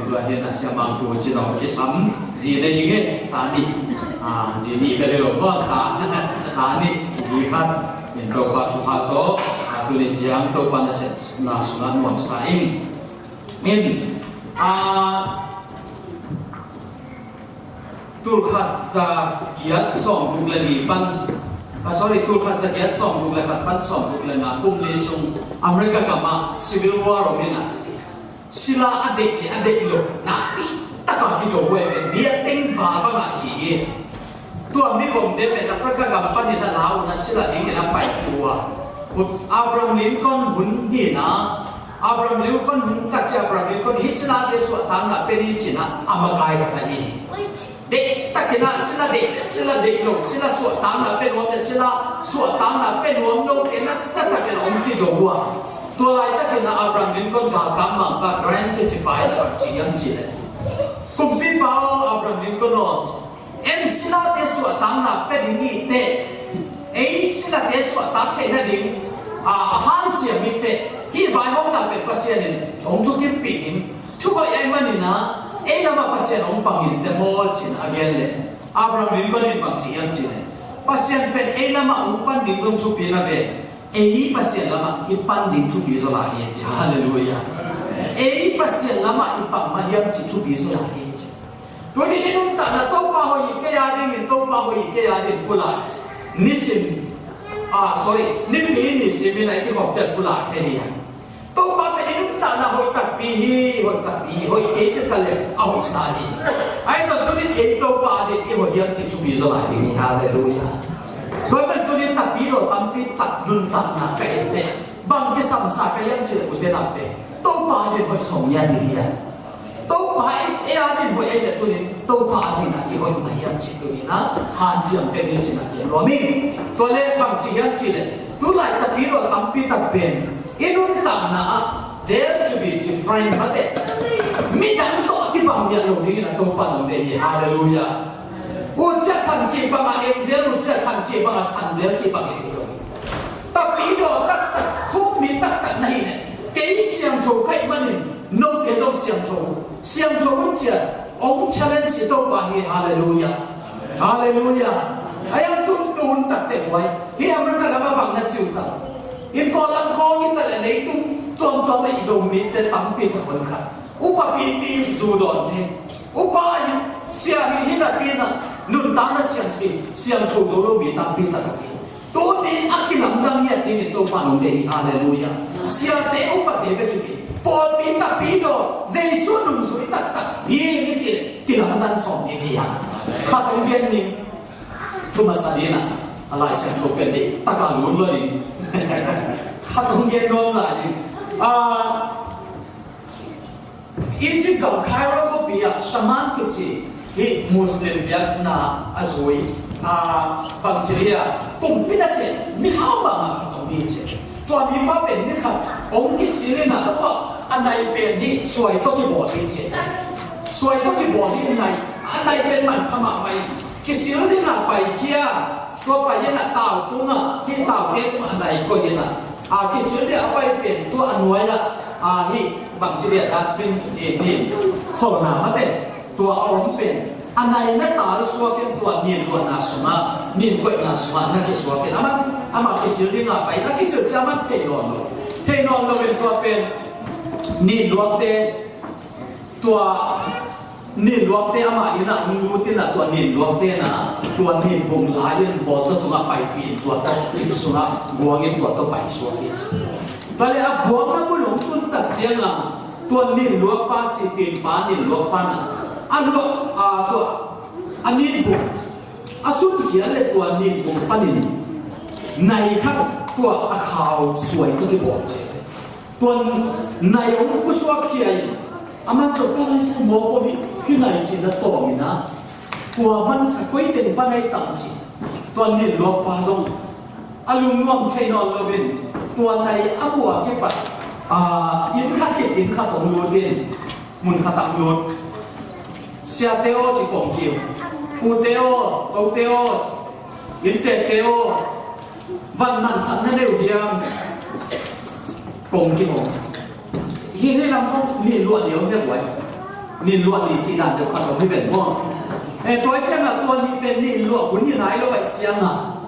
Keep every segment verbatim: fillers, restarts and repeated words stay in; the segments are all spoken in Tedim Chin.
Tua hi a, Sia Mang Thu Cin aw kisam zi nei ing e, ta nih, a, zi nih bel hi lo maw, ta, ta nih, zi khat. In Topa thupha tawh, a, tuni ciang Topa nasepna sungah nuamsa ing. In, a, tul khat za giat sawmguk le li pan, a, sorry, tul khat za giat sawmguk le khat pan sawmguk le nga kum li sung America gamah Civil War om in a, sila a deih le a deih lo nakpi taka kido huai ve, mi a teng va bangah si hi. Tua mivomte pen Africa gam panin a la un a sila dingin a pai uh a. Abraham Lincoln hun hi na, Abraham Lincoln hun tak ciang Abraham Lincoln hi silate suahtakna pe ni ci-in a makai khat ahi hi. Deihtakin a sila deih, sila deih lo, sila suahtakna pe nuam le sila suahtakna pe nuam lote nasatakin a hong kido uh a. Tua laitakin a Abraham Lincoln galkap mangpa Grant kici pa in a bangci hiam cih leh, kumpipa aw, Abraham Lincoln aw, en silate suahtakna pe ding hi teh, ei silate suahtak theihna ding a, a hanciam hi teh, hih vaihawmna pen Pasian in hong thukimpih in thu hoih ahih manin a, ei lamah Pasian hong pang in teh maw ci-in a gen leh, Abraham Lincoln in bangci hiam cih leh, Pasian pen ei lamah hong pan ding zong thupi na ve, ei Pasian lamah i pan ding thupi zaw lai hi ci. Halleluiah. Ei Pasian lamah i pang mah hiam cih thupi zaw lai hi ci. Tuni i nuntakna Topa hoih hi kei a dingin, Topa hoih hi kei a dingin pulak. Nisim, ah, sorry, Nipi nisim in a i kikhop ciang pulak thei hi hang. Topa pen i nuntakna hoih takpi hi, hoih takpi hi, hoih kei ci ta leh a hoihsa hi. Ahi zong tuni ei Topa a ding i hoih hiam cih thupi zaw lai ding hi. Halleluiah. Tua pen tuni tapidaw tampi tak nuntakna ka et teh, bang kisamsa ka hiam cih leh, ute naute, Topa a ding hoih sawm ngiat ding hi a. Topa ei, ei a ding hoih ei leh tuni Topa a ding a i hoih mah hiam cih tuni na hanciam pen hi ci-in a gen nuam ing. Tua leh bangci hiam cih leh, tulai tapidaw tampi tak pen i nuntakna ah dare to be different mate, midang tawh a kibang ngiat lo dingin a Topa nong deih hi. Halleluiah. Ut ciah khan kik bangah en zel, ut ciah khan kik bangah san zel cih bang hi thei lo. Tapidaw taktak, thummi taktak na hih leh, kei siangtho ka hih manin note zong siangtho, siangtho un ci-a hong challenge i Topa hi. Halleluiah. Halleluiah. A hiang tu, tu hun takteh buai hi. America lamah bang na ci uh tam? Innkuan lam khawng hi ta leh leitung tuamtuam ah i Zomite tampi tak hun khat, upa pipi zu dawnte, upa hi, sia hi, hi napi-in a nuntakna siangtho, siangtho zo lo mi tampi tak a hi. Tuni a kilamdang ngiat dingin Topa nong deih hi. Halleluiah. Siate upate bek hi kei, pawlpi tapidaw Jesu nungzui taktak hi, hi ci leh kilamdang sawm ding hi hang. Khat hong gen ning. Thu masa dingin a, a Lai Siangtho pen deih takin lut lo ding. Khat hong gen nuam lai ding. Ah, Egypt gam Cairo khuapi ah shaman kici, hih Muslim biakna a zui, a, bangci hi a, kumpi nasem mihau mahmah khat om hi ci. Tua mipa pen ni khat hong kisil in a, tua a nai pen hih suai tawh kibawl hi ci. Suai tawh kibawl hi, nai, a nai pen manpha mahmah hi. Kisil ding a paikhia, tua pai in a tau tungah, hih tau teng tungah a nai koih in a, a, kisil ding a pai pen tua a nuai-ah, a, hih bangci dia dustbin, eh, nin kholhna mate, tua a om pen a nai na tal suak in tua nin luahna sungah, nin koihna sungah na kisuak in, amah, amah kisil ding a pai, a kisil ciang amah thei nawn lo, thei nawn lo in tua pen nin luakte, tua nin luakte amah inn ah hong lut in a, tua nin luakte in a, tua nin bung la in bawltaw tungah paipih in, tua tawh inn sungah guang in, tua tawh paisuak in. Tua leh a guang na bul hong tun tak ciang a, tua nin luakpa, sipin pa nin luakpa in a, a luak, a, tua a nin bung a sut khial leh tua nin bung panin nai khat tua a khau suai tawh kibawl ci. Tua nai hong pusuak khia in, amah ciang tua nai sa mawk om hi, hih nai ci-in a tawng in a, tua mansa koi teng pan ahi tam ci. Tua nin luakpa zong a lungnuam thei nawn lo in, tua nai a bua kipat, a, inn khat khit inn khat hong lut in, mun khat ah hong lut. Siate aw ci kong ki, pute aw, tote aw, inntekte aw, van mansakna nei uh hiam? Kong kihong. Hih, hih lam kong nin luah ni om deuh uai. Nin luah ni cih dan deuh khat om hi ven maw? Eh, tua ahih ciangah tua ni pen nin luah hun hi nai lo ahih ciangah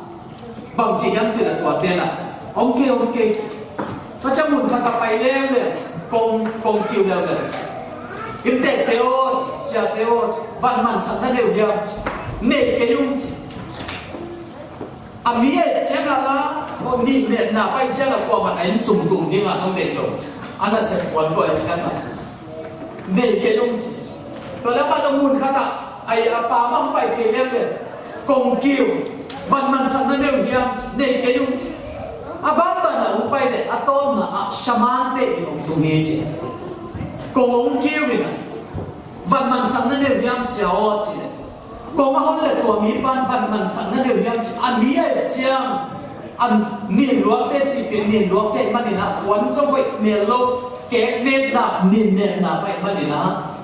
bang ci hiam cih leh tua tenah om kei, om kei ci. Tua ciang mun khat ah pai leuleu, kong, kong kiu leuleu. Inntekte aw ci, siate aw ci, van mansak na nei uh hiam ci. Nei kei ung ci. A mi ahih ciangah la, aw, nih netna pai ciangah kuamah a inn sung tung dingah zong deih lo. A nasep puan tua ahih ciangah nei kei ung ci. Tua leh amah zong mun khat ah, ai, a pa mah hong pai phei leuleu, kong kiu, van mansak na nei uh hiam ci, nei kei ung ci. A banban ah hong pai leh a tawpna ah shaman te in hong tung hi ci. Kong hong kiu in ah, van mansak na nei uh hiam sia aw ci leh, kong a hon leh tua mipa in van mansak na nei uh hiam ci. A mi ahih ciang, a nin luakte sipin, nin luakte ahih manin ah, puan zong hoih mel lo, kek netna, nin netna pai ahih manin ah,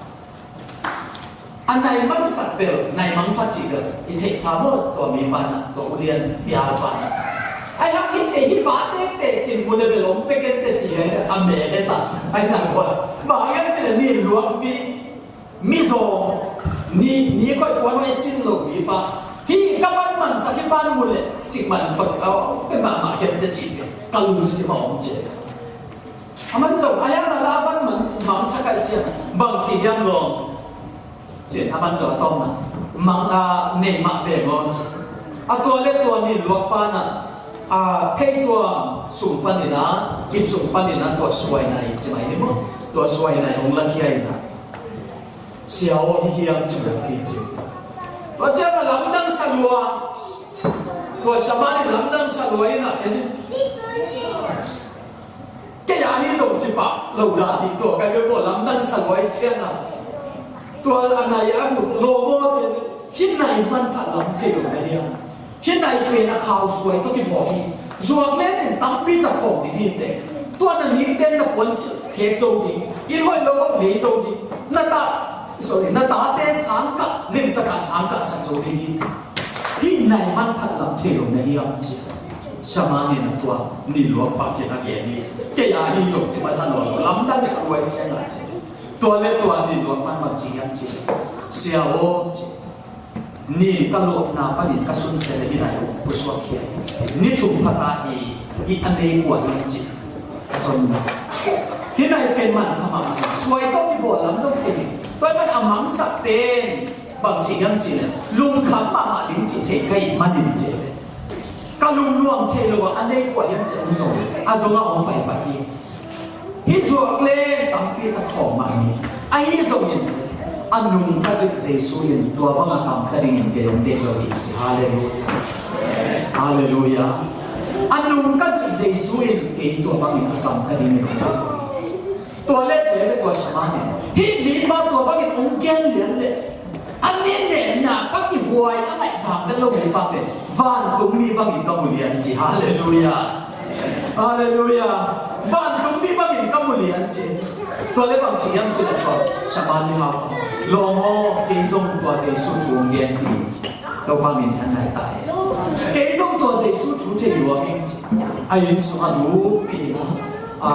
a nai mansak bel, nai mansak cih bel i theihsa maw, tua mipa in ah, tua ulian pialpa in ah. Ahih hang hihte, hih pa tektek in mu leh bel om pek in teh ci hi a, a mel et a, ahih nak ua. Bang hiam cih leh nin luak mi, mi zaw, ni, ni koih puan hoih sin lo mipa. Hih ka van mansak hih pa in mu leh cih man pak, aw, pen mahmah ken teh ci hi a, ka lungsim ah om ci. A man zong, a hiang a la a van man, mansak ahih ciang bang ci hiam lawm? Ci a man zong a tawpna, mang, a, nei mah ve maw ci. A tua leh tua nin luakpa in ah, a, phei tua sung panin ah, inn sung panin ah tua suai nai ci mai ni maw? Tua suai nai hong lakhia in ah, sia aw, hi hiam ci leh hi ci. Tua ciang a lamdang sa lua. Tua shaman in lamdang sa lua in ah, en in. Kei a hi zong ci pah lo dah dih tua kai bek maw, lamdang sa lua ahih ciangah. Tua a nai a mu lawm aw ci, hih nai manpha lam thei lo na hiam? Hih nai pen a khau suai tawh kibawl hi. Zuak lecin tampi tak khawng ding hi teh. Tua na ningten na puan silh khek zo ding, inn hoih lo hoih nei zo ding, na ta, sorry, na tate sangkah, limtak a sangkah sak zo ding hi. Hih nai manpha lam thei lo na hiam ci. Shaman in ah tua nin luakpa kiang ah gen hi. Kei a hi zong ci masa nawn lo, lamdang sa lua ahih ciangah ci. Tua leh tua nin luakpa in bang ci hiam ci leh, sia aw ci, nin ka luahna panin ka sunte leh hih nai uh pusuak khia hi. Ni thum pha ta hi, hih a nei kua hiam ci. A zon na. Hih nai pen manpha mahmah, suai tawh kibawl lam zong thei hi. Tua ahih manin a mangsakte in bang ci hiam cih leh, lungkham mahmah ding cih thei ka hih manin ci. Ka lungnuam thei lo a, a nei kua hiam cih hong zong, a zong a hong paipai hi. Hih zuak leng tampi tak khawng mah ni. Ahi zongin a nung ka zuih Jesu in tua bang a kam ka dingin kei hong deih lo hi ci. Halleluiah. Halleluiah. A nung ka zuih Jesu in kei tua bangin a kam ka dingin hong deih lo hi. Tua leh ci leh tua shaman in, hih mipa tua bangin hong gen lian leh, a nin netna pan kihuai a ngaih bang vet lo mipa pen vantungmi bangin ka mu lian ci. Halleluiah. Halleluiah. Vantungmi bangin ka mu lian ci. Tua leh bang ci hiam cih leh tua shaman in, hau, lawm aw, kei zong tua Jesu thu hong genpih in ci. Topa minthanna hi ta hen. Kei zong tua Jesu thu thei lua ing ci. A inn sungah lupih in ah, a,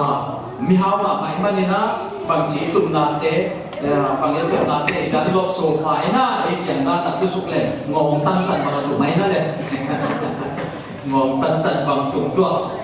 mihau mahmah ahih manin ah, bangci i tupnate, eh, bang i tupnate, Dunlop sofa in ah, ei kiang dan ah tusuk leh ngawng tantan bang a tup mai na leh. Ngawng tantan bang tup tuah.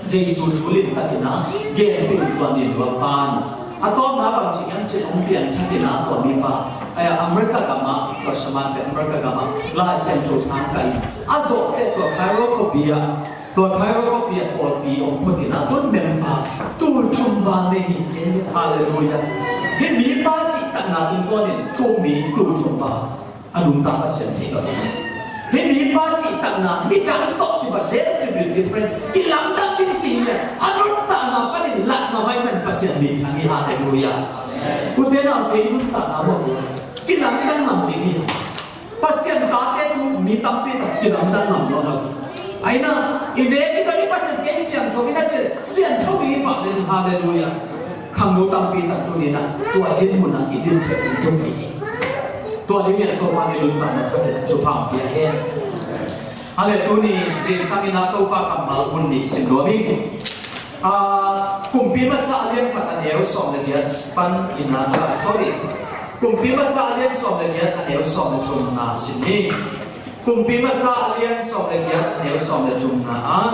Jesu thu limtakin ah genpih in tua nin luakpa in. A tawpna bang ci hiam cih leh hong piangthak in ah tua mipa, eh, America gam ah, tua shaman pen America gam ah Lai Siangtho sang kah in, a zawh teh tua Cairo khuapi ah, tua Cairo khuapi ah pawlpi hong phut in ah tun member tul thum val nei hi ci. Halleluiah. Hih mipa cihtakna tungtawnin thum mi tul thum val. A nungta Pasian theih lo hi. Hih mipa cihtakna midang tawh kibat, dare to be different, kilamdang ding cih hi a, a nuntakna panin latna mah ahih manin Pasian minthang hi. Halleluiah. Ute naute i nuntakna mah uh kilamdang ngam ding hi. Pasian tate tu mi tampi tak kilamdang ngam lo hi. Aina, i nek i dang i Pasian kei siangtho hi na ci leh siangtho ding hi mah lel hi. Halleluiah. Khangno tampi tak tuni in ah tua din mun ah i din theih ding tum hi. Tua ding in ah Topa in i nuntakna thak in ah thupha pia hen. A le tuni zingsang in ah Topa kammal mun nih sim nuam ing. Ah, Kumpi Masa a lian khat a neu sawm le giat pan in ah, ah, sorry. Kumpi Masa a lian sawm le giat, a neu sawm le thumna sim ni. Kumpi Masa a lian sawm le giat, a neu sawm le thumna ah,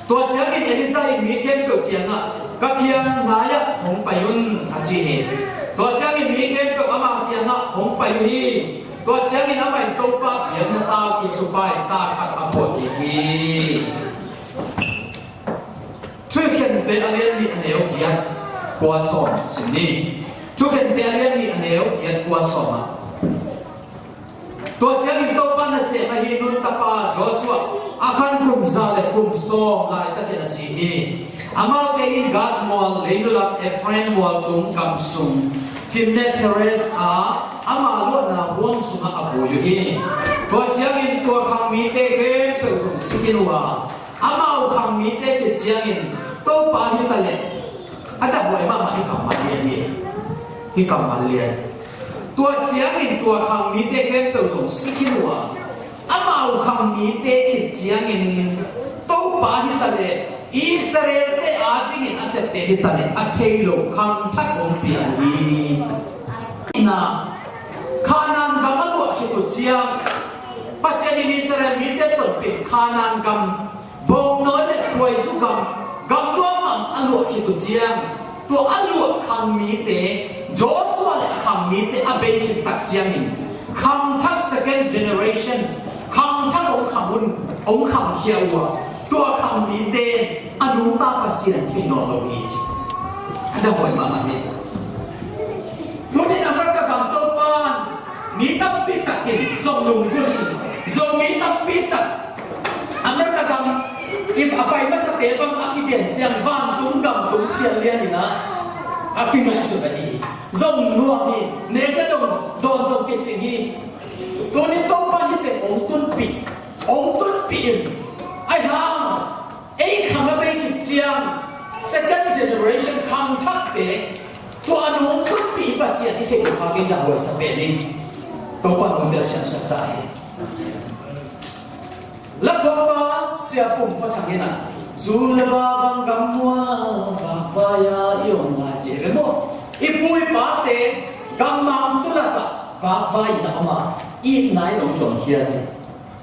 tua ciangin Elijah in mi khempeuh kiangah, "Ka kiang nai-ah hong pai un," a ci hi. Tua ciangin mi khempeuh ama kiangah hong pai uh hi. Tua ciangin amah in Topa biakna tau kisupaisa khat a phuak hi. Thukhente a lian nih, a neu giat, kua sawm sim ni. Thukhente a lian nih, a neu giat, kua sawm ah, tua ciangin Topa nasem ahi Nun tapa Joshua, Akhan kum za le kum sawm laitakin a si hi. Amaute in Gaas mual, leinu lam Efraim mual tung gam sung, Timnath Heres a ama luahna huang sungah a vui uh hi. Tua ciangin tua khang mite khempeuh zong si khin uh a, amau khang mite khit ciangin Topa hi ta leh, a dahhuai mahmah hi kammal lian hi. Hi kammal lian. Tua ciangin tua khang mite khempeuh zong si khin uh a, amau khang mite khit ciangin Topa hi ta leh Israel-te adingin a septe hi ta leh a thei lo khangthak hong pia uh hi. Na, Kanaan gam a luah khit uh ciang, Pasian in Israel mite tonpih Kanaan gam, bawngnawi le khuaizu gam, gam nuam mang a luah khit uh ciang, tua a luah khang mite, Joshua le a khang mite a bei khit tak ciangin, khangthak, second generation, khangthak hong khang un, hong khangkhia uh a, tua khang mite a nungta Pasian thei nawn lo hi ci. A dahhuai mahmah hi. Tunin America gam Topa'n mi tampi takin zong lunggulh hi. Zomi tampi tak America gam in a pai masate bang a kigen ciang vantung gam tung phial lian in a, a kingaihsut ahi hi. Zong nuam hi, nek le dawn, dawn zong kicing hi. Tunin Topa'n hih teng hong tunpih, hong tunpih in, ahi hang ei khang a bei khit ciang, second generation khangthakte, tua a nung tunpih Pasian i theih loh hangin dahhuai sa pen in, Topa'n hong telsiamsak ta hi. Lakhuakpa Sia Pum Khua Thang in a, zu le va bang gam mual vakvai-a i om lai ci hi ve maw. I pu i pate gam mang tu lakah vakvai in a om a, i nai lo zong khia ci.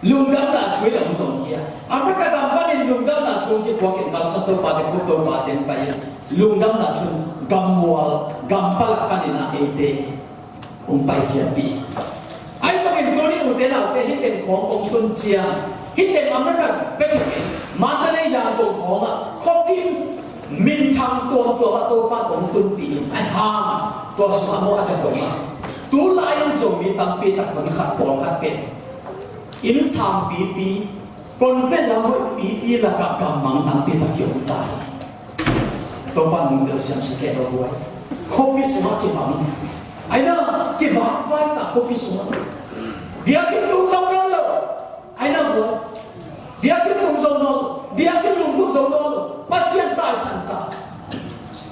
Lungdamna thu in a hong zong hi a. America gam panin lungdamna thu hong kipuak in kalsuan topate, khup topate hong pai in lungdamna thu in gam mual, gam palak panin a eite hong paikhiatpih. Ahi zongin tuni ute naute hih teng khawng kong tun ciang, hih teng America bek hi kei, Mandalay, Yangon khawngah khuapi minthang tuamtuam ah Topa kong tunpih in, ahi hang tua sungah maw a dahhuai mah. Tulai in Zomi tampi tak hun khat pawlkhat pen inn sang pipi, convent lam hoih pipi lakah gammang tampi tak ki-om ta hi. Topa nung tel siam sa kei lo buai. Khuapi sungah kimang. Aina kivakvai ta khuapi sungah. Biakinn tung zo nawn lo. Aina buai. Biakinn tung zo nawn lo. Biakinn lungduk zo nawn lo. Pasian taisan ta.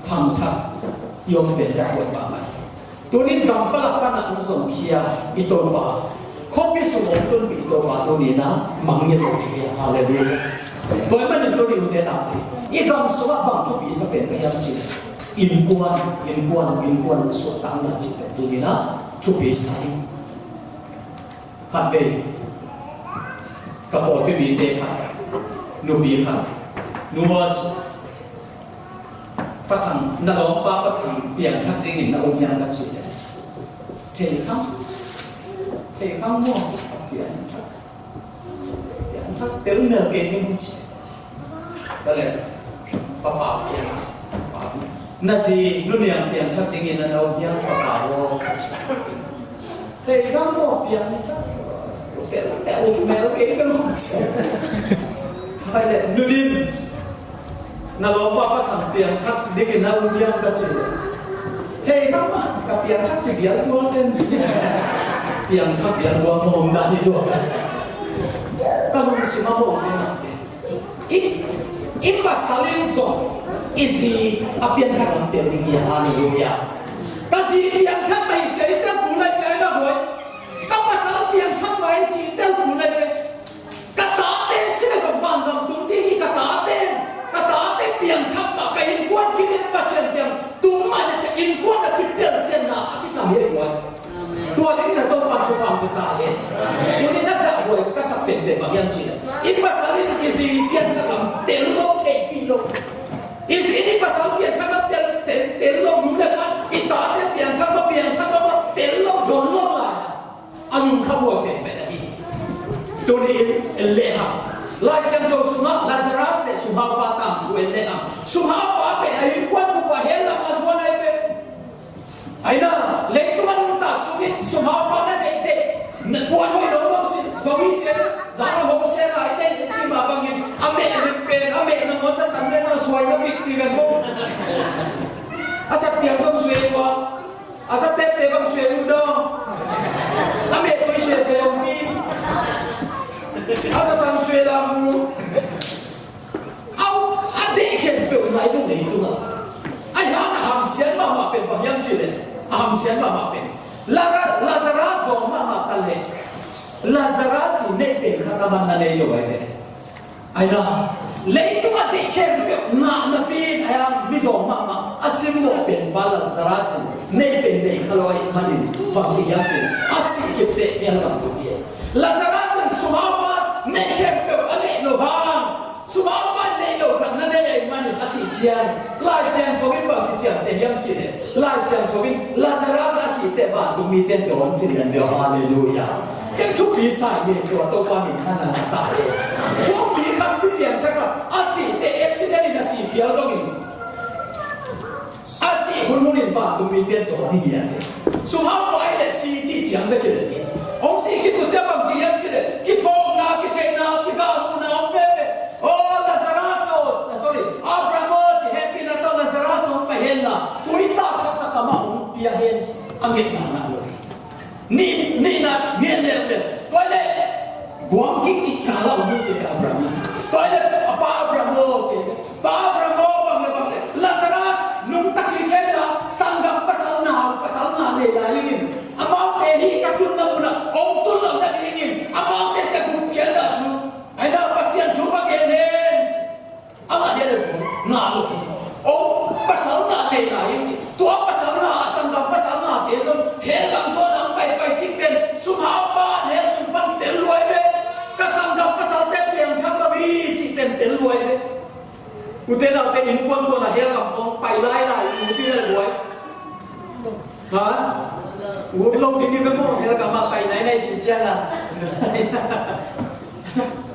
Khangthak i om pen dahhuai mahmah hi. Tunin gam palak panah hong zongkhia i Topa, khuapi sung hong tunpih i Topa tunin a mangngilh hi. Halleluiah. Tua ahih manin tuni ute naute, i gam sungah bang thupi sa pen ka hiam cih leh, innkuan, innkuan, innkuan suahtakna cih pen tunin a thupi sa hi. Khatvei ka pawlpi mite khat, nupi khat, nu aw, Pa Thang, na lawmpa Pa Thang piangthak dingin na um hiam ka cih leh, thei kham, thei kham maw, piangthak, piangthak tel mel kei ding ci. Ka leh, Pa Pau piang, Pa Pau. Na zi Nu Niang piangthak dingin na um hiam Pa Pau aw ka ci. Thei kham maw, piangthak, tel mel kei ding ci. Ka leh, Nu Din, na lawmpa Pa Thang piangthak dingin na um hiam ka cih leh, thei kham maw, ka piangthak ci bialbual ten. Piangthak bialbual hong om dan hi tua. Ka lungsim ah maw, i, i pasal in zong i zi a piangthak lam tel ding hi a, halleluiah. Ka zi piangthak mah hi ci a i tel kul lai ve, aina buai. Ka pasal piangthak mah hi ci a i tel kul lai ve. Ka tate si leh zong vangam tung ding hi, ka tate, ka tate piangthak mah, ka innkuan kim in Pasian kiang tung mah leh ci a innkuan a kitel ciangin a kisam hi a buai. En lehang, Lai Siangtho sungah Lazarus le sumhaupa tangthu en lehang, sumhaupa pen a innkuan bup ah hell lam a zuan ahi ve. Aina, leitung a nuntak sungin sumhaupa na deihdeih, na kuan hoih lo lo si zo hi cian, zan a hong sel a i deih i ci mah bangin a meh lim pen, a meh nangawn zasan pen a suai na bik ci kan bo. A sak piang zong suai ua. A zatepte bang suai uh dong. A mehtui suai pe uh ding. A zasang suai lam uh. Au, a deih khempeuh nai ve leitungah. A hiang a hamsiat mahmah pen bang hiam cih leh, a hamsiat mahmah pen La-, Lazarus zawng mahmah ta leh Lazarus i neih pen khat a man na nei lo ahi ve. Aina, leitung a deih khempeuh ngah napi in a hiang mizawng mahmah a simmawh pen pa Lazarus in neih pen nei kha lo ahih manin bangci hiam cih a sih khit teh hell gam tung hi. Lazarus in sumhaupa neih khempeuh a neih lo hang, sumhaupa neih lo khat na nei ahih manin a sih ciang Lai Siangtho in bangci ciamteh hiam cih leh, Lai Siangtho in Lazarus a sih teh vantung mite in dawn ci lian ve aw. Halleluiah. Ken thupi sa hi tua Topa minthanna na ta hi. Thupi khat pi piang thak a, a sih teh accident in a sih phial zongin, a sih hunhun in vantung mite in dawn hi lian hi. Sumhaupa i le sih cih ciang bek hi le hi. Hong sih khit uh ciang bangci hiam cih leh kiphawkna, kitheihna, kigalmuhna om veve. Oh, Lazarus aw, sorry, Abraham aw, ci hehpihna tawh Lazarus hong pai hen la, tui tak khat ka kam ah hong pia hen, a ngetna ngah lo hi. Nih, nihna nget leuleu. Tua leh guam gik i kal ah hong hi ci Abraham. Tua leh a pa Abraham aw ci. Pa Abraham aw, bang le bang le, Lazarus nungta kik hen la, sanggam pasal na, pasal na nei lai ing in. Amaute hih ka tunna mun ah hong tun loh nadingin amaute ka gupkhiatna thu, aina Pasian thu va gen hen. Amah hi a le bu ngah lo hi. Hong pasal na nei lai in ci. Tua pasal na, a sanggam pasal nate zong hell lam zuan a hong paipai cih pen sumhaupa in hell sung pan tel luai ve. Ka sanggam pasalte piangthak lo hi cih pen tel luai ve. Ute naute innkuan kuan a hell gam kong pai lai lai, u ci le buai. Ha? Ut lo ding hi ve maw, hell gam ah pai nainai si ciang a.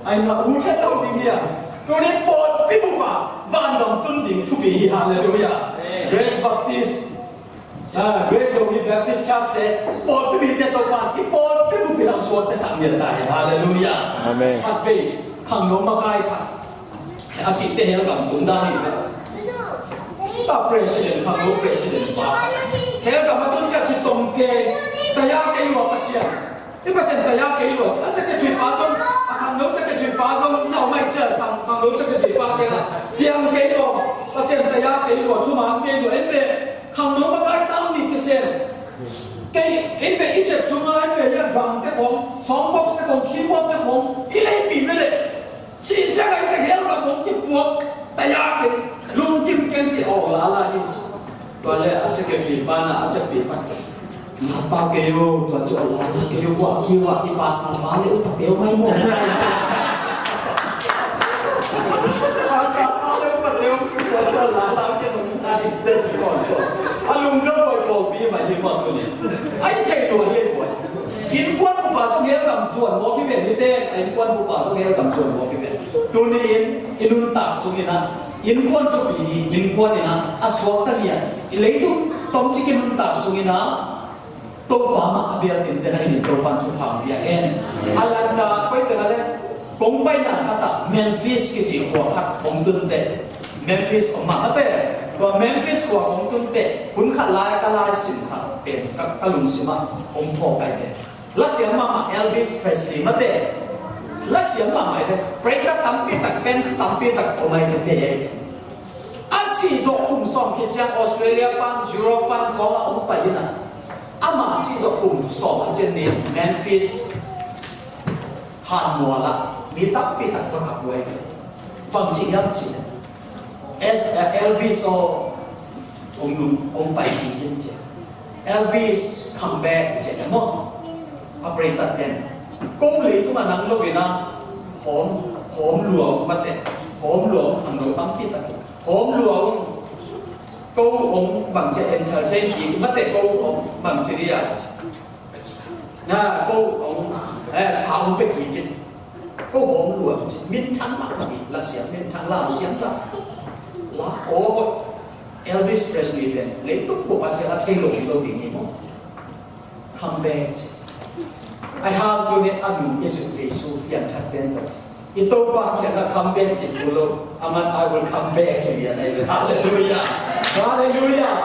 Ai ma, ut het lo ding hi a. Tuni pawlpi bup ah vangam tun ding thupi hi, halleluiah. Grace Baptist, ah, Grace Zomi Baptist Church te, pawlpi mite Topa'n i pawlpi bup in hong suaktasak ngiat ta hi, halleluiah. Amen. Khat vei, khangno makai khat. A sihte hell gam tung dan hi ve. Pa president, khangno president pa. Hell gam a tun ciang kitom kei, taya kei lua Pasian. I Pasian taya kei lua. A secretary pa zong, a khangno secretary pa zong, nau mai cia sang khangno secretary pa kei la. Piang kei lua, Pasian taya kei lua, thuman kei lua, en ve. Khangno makai tam nih kisem. Kei, en ve i sep sungah, en ve hia drum te khong, sound box te khong, keyboard te khong, i leipih ve leh. Sih ciang a i ka hell gam hong kipuak, taya kei, lungkim keng ci aw lala hi ci. Tua le a secretary pa na a seppih pa. Lapa kei o, tua ci aw lala kei o, kua ki wa ki pastor pa le upa kei o mai mo. Pastor pa le upa kei o, tua ci aw lala kei o, sa di te ci son son. A lung ka boy ko pi ma hi mo tu ni. Ai thei tua hi boy. Innkuan bup ah zong hell gam zuan mawk hi ve, mite a innkuan bup ah zong hell gam zuan mawk hi ve. Tuni in i nuntak sungin ah innkuan thupi hi, innkuan in ah a suakta lian. I leitung tomcik i nuntak sungin ah Topa mah a biakinn te na hi in Topa'n thupha hong pia hen. A landa koi teng a le kong paina khat ah Memphis kici khua khat hong tun teh. Memphis om mah a te. Tua Memphis khua hong tun teh hun khat lai ka lai sim khat pen ka, ka lungsim ah hong phawk ai teh. Lasiam mahmah Elvis Presley mate. Lasiam mahmah ai ve. Preacher tampi tak, fans tampi tak om ai ve. A sih zawh kum sawm khit ciang Australia pan, Europe pan khawng a hong pai in a. Amah sih zawh kum sawm a ciang ni Memphis han mual ah mi tampi tak va kap uh ai ve. Bang ci hiam cih leh, Elvis aw, hong nung, hong pai kik in ci. Elvis, come back, ci leh maw. A preacher ten, ko leitung a nang lo in a, hawm, hawm lua ung mate, hawm lua ung, khangno tampi tak in hawm lua ung. Ko hong bang ci entertain kik mate, ko hong bang ci ria. Na, ko hong, eh, tha hong pia kik in. Ko hong luan ci, minthang mahmah hi, la siam minthang, lau siam ta. La aw, Elvis Presley pen leitung bup a sia a thei lo, lo ding hi maw. Come back ci. Ai hang tuni a nung i sut Jesu piangthak pen tawh i Topa kiangah come back ci kul lo. Aman, "I will come back," ci lian ahi ve. Halleluiah. Halleluiah.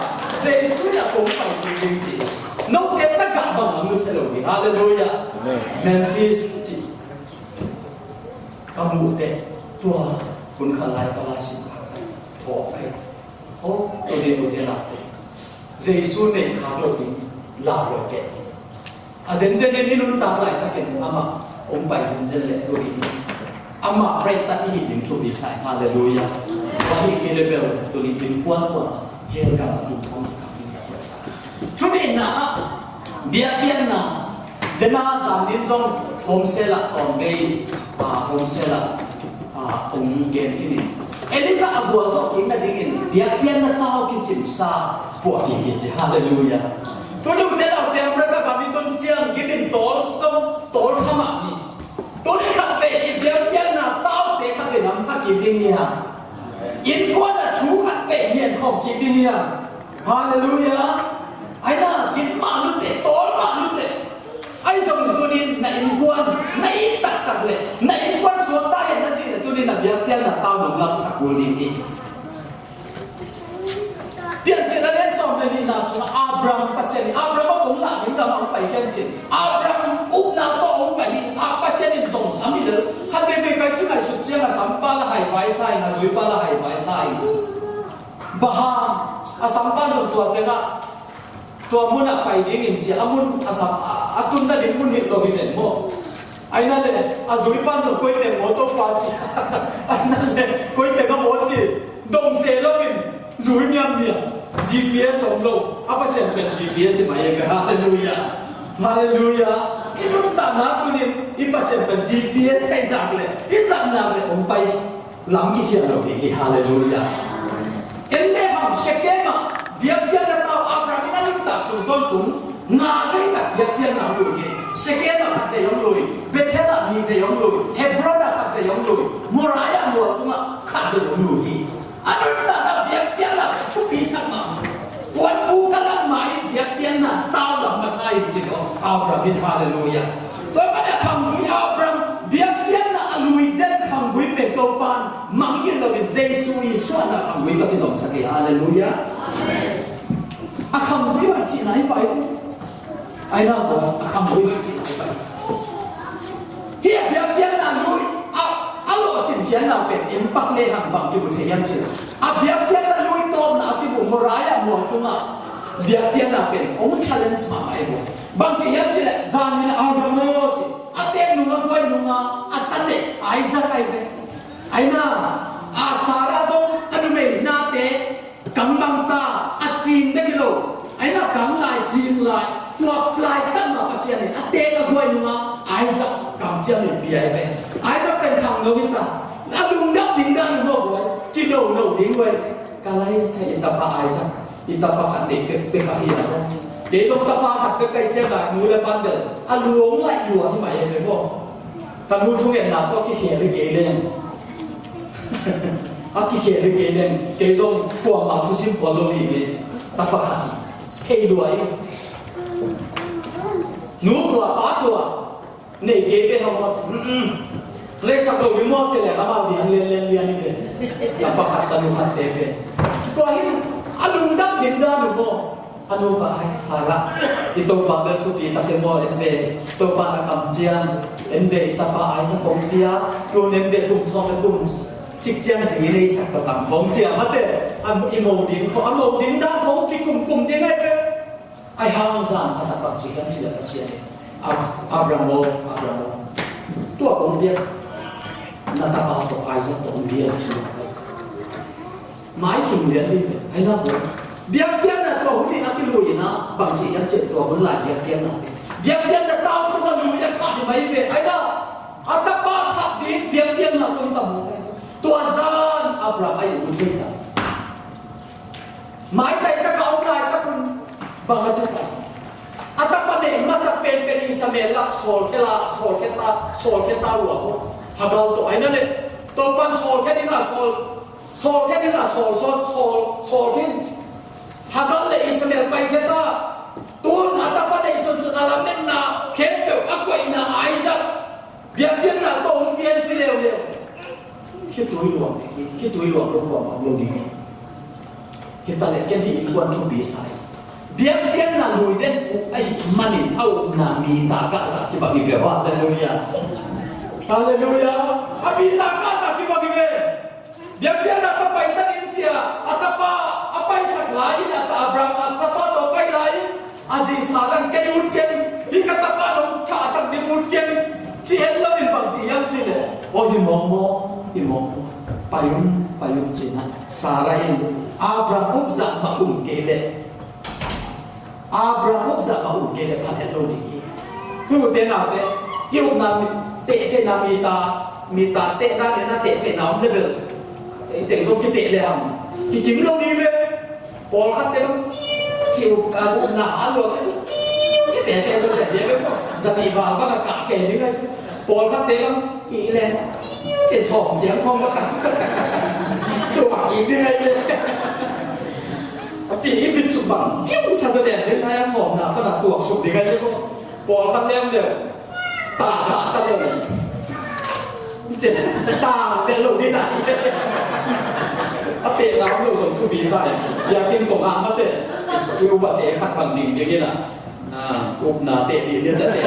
Jesu in a kong pai ding ci. Note tagah bang ang nusia lo ding. Halleluiah. Amen. Memphis ci. Ka muh teh tua hun khat lai ka laisim khak thawh ka hi. Aw, tua ding, tua ding lak teh Jesu nei khak lo ding, lau lo teh. A zenzen in i nuntak laitakin amah hong pai zenzen leh tua ding, amah break tak i hih ding thupi sa ing. Halleluiah. Ahih kei leh bel tua ding, innkuan kuan hell gam a tung khawm ding ka tua sa. Thu nihna ah, biakpiakna. Dena zan nin zong home cell ah tawm vei, ah, home cell ah, ah, hong gen hi ni. Elijah a gualzawh kik nadingin biakpiakna tau kicimsa puah kik hi ci. Halleluiah. Tuni ute naute, America gam i tun ciang gim in tawl zong tawl kha mah ni. Tuni khat vei i biakpiakna taute khat vei lam kha kik ding hi hang. Innkuan ah thu khat vei ngen khawm kik ding hi hang. Halleluiah. Ai na, gim mah luteh, tawl mah luteh. Ai zong tunin na innkuan, na it taktak leh na innkuan suakta hen na cih leh tunin na biakpiakna tau dong lam thak kul ding hi. Piancil a lian sawm le nihna sungah Abraham Pasian in, Abraham a kong lah ding gam a hong pai khian cin, Abraham upna tawh hong pai hi. A Pasian in zong sam hi lel. Khat veivei pai ci ngaihsut ciang a sampa la hai vai sa in, a zuipa la hai vai sa in. Bang hang, a sampa zong tua tengah tua munah pai dingin cia, a mun a sam, a, a tunna ding mun hi lo hi ven maw. Ai na le, a zuipan zong koi teng maw Topa ci. Ai na le, koi teng a maw ci. Dong se loin, zui miammiam. G P S om lo, a Pasian pen G P S hi mai e ve. Halleluiah. Halleluiah. I nuntakna tunin i Pasian pen G P S hi nak le, i zat nak le hong pai. Lam kikhial lo ding hi. Halleluiah. En le hang Shechem ah biakpiakna tau Abraham in a nuntak sung tawntung nga vei tak biakpiakna hong lui hi. Shechem ah khat vei hong lui, Bethel ah nih vei hong lui, Hebron ah khat vei hong lui, Moriah mual tungah khat vei hong lui hi. A nuntakna biakpiakna pen thupi sak mah. Puanbu ka lam mah in biakpiakna tau lam masa in ci lo Abraham in. Halleluiah. Tua pan a khanggui Abraham biakpiakna a lui den khanggui pen Topan mangngilh loin Jesu i suahna khanggui ka kizomsak hi. Halleluiah. A khanggui a cihna hi pai. Ai na baw, a khanggui a cihna hi pai. Hih a biakpiakna lui a, a lawhcin khiatna pen in pak le hang bang kimu thei hiam cih leh, a biakpiakna lui tawpna a kimu Moriah mual tungah biakpiakna pen hong challenge mahmah hi. Bang ci hiam cih leh, zanin Abraham aw ci, a teek nung a buai nunga a ta neih Isaac ahi ve. Ai na, a Sarah zong a numei nate kang bang ta, a cing bek hi lo. Ai na, kang lai, cing lai, tua lai tak mah Pasian in a teek a buai nunga Isaac kamciam in pia hi ve. Isaac pen khangno hi ta. A lungdam ding dan maw buai, kinono ding buai. Ka lai sa, i tapa Isaac, i tapa khat nei pekpek ahi a maw. Kei zong tapa khat pek ka hi ciang lai, nu le pan bel a lu hong laih lua hi mai e ve maw. Ka nu thungetna tawh kikhel hi kei leng. A kikhel hi kei leng, kei zong kuamah thusim phual lo hi ve. Tapa khat hi. Thei lua hi. Nu tua, pa tua. Nei kei ve hau maw. Mm-mm. Leisak lo ding maw ci leng amau ding lianlian lian hi ve. Tapa khat, tanu khat te ve. Tua hi a lungdam ding dan uh maw. A nu pa ai Sarah, i Topa bel thupi tak hi maw, en ve, Topa na kamciam, en ve, i tapa Isaac hong pia, tun en ve, kum sawm le kum cik ciang zing in ei sak ta tam hong ciam, mate, a i mo ding, a mo ding dan hong kikum kum ding ai ve. Ai hang zan a tak bang ci hiam ci le Pasian in, Ab-, Abraham aw, Abraham aw, tua kong biak, na tapa tawh Isaac tawh hong biak ci le. Mai hing lian hi ve, ai na baw. Biakpiakna tua hun in a kilui in a, bang ci hiam cih leh tua hun lai biakpiakna ve. Biakpiakna tau tung a lui a that hi mai ve, ai na. A tapa that ding biakpiakna tung tam hi ve. Tua zan Abraham a it uh thei ta. Maitai tak a om laitak un bang a ci ta. A tapa neih masak penpen Ishmael lah sawlkhia la, sawlkhia ta, sawlkhia ta uh a maw. Hagar tawh ahi na le, Topa'n sawlkhia dingah sawl, sawlkhia dingah sawl, sawl, sawl, sawlkhia. Hagar le Ishmael paikhia ta. Tun a tapa neihsun sung a lametna khempeuh a koihna Isaac biakpiakna tawh hong pia in ci leuleu, khitui luang, khitui luang lo, luang lo ding. Hi ta leh ken hih innkuan thupi sa hi. Biakpiakna lui den uh ahih manin a upna mi takah zah kibang hi ve. Halleluiah. Halleluiah. A mi takah zah kibang hi ve. Biakpiakna tawh pai ta ding ci-a a tapa a paisak lai-in, a ta Abraham a tapa tawh pai lai-in, a zi Sarah in, kei ut keng, hih ka tapa nong thahsak ding ut keng, ci het loin bang ci hiam cih leh, aw, hi mawkmawk, hi mawkmawk, pai un, pai un, ci-in ah Sarah in Abraham up zah mah um kei leh, Abraham up zah mah um kei leh phal het lo ding hi. Tute naute, i upna mi, teh theihna mi ta, mi ta teh dan in a teh theihna om level, ei teng zong kiteh lehang kikim lo ding ve. Pawlkhatte bang tiu ci uh, ka upna a lua ka si tiu ci tete zo tete bang ko. Zani val bang a kah kei ding ai. Pawlkhatte bang i le tiu ci sawm ciang khong bang ka tua kik ding ai le. A ci i bit suk bang tiu sa sa tete ding ai a sawm na ka na tuak suk ding ai le ko. Pawlkhat lem le. Ta, ta, ta lo. Ta, ta lo ni ta. A pehna om lo zong thupi sa hi. Biakinn kong ah mate. I upate khat pan ding ding in a. Ah, upna te ding ni ca te.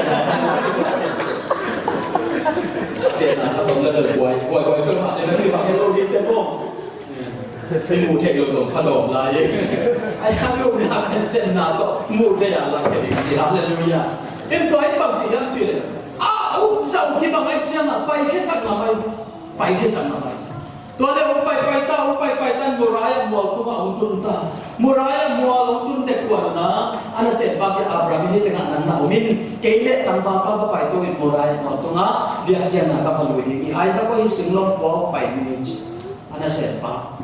Pehna khat om lo buai, buai, buai, buai, mate, mate, mate, lo ding te pong. I muh theih lo zong pha dawm lai. Ai, a upna pen senna tawh muh theih a lak kei ding ci. Halleluiah. In tua in bang ci hiam cih leh, a upzah uh kibang ahih ciangin paikhiasak ngam ahi. Paikhiasak ngam ahi. Tua leh hong paipai ta, hong paipai ta in Moriah mual tungah hong tun ta. Moriah mual hong tun dek kuan un a, a nasempa kiang Abraham in, hih tengah nang na om in, kei leh tangvalpa va paito in Moriah mual tungah biakpiakna ka va lui ding hi. Isaac aw, hih singlawm kua pai ni ci. A nasempa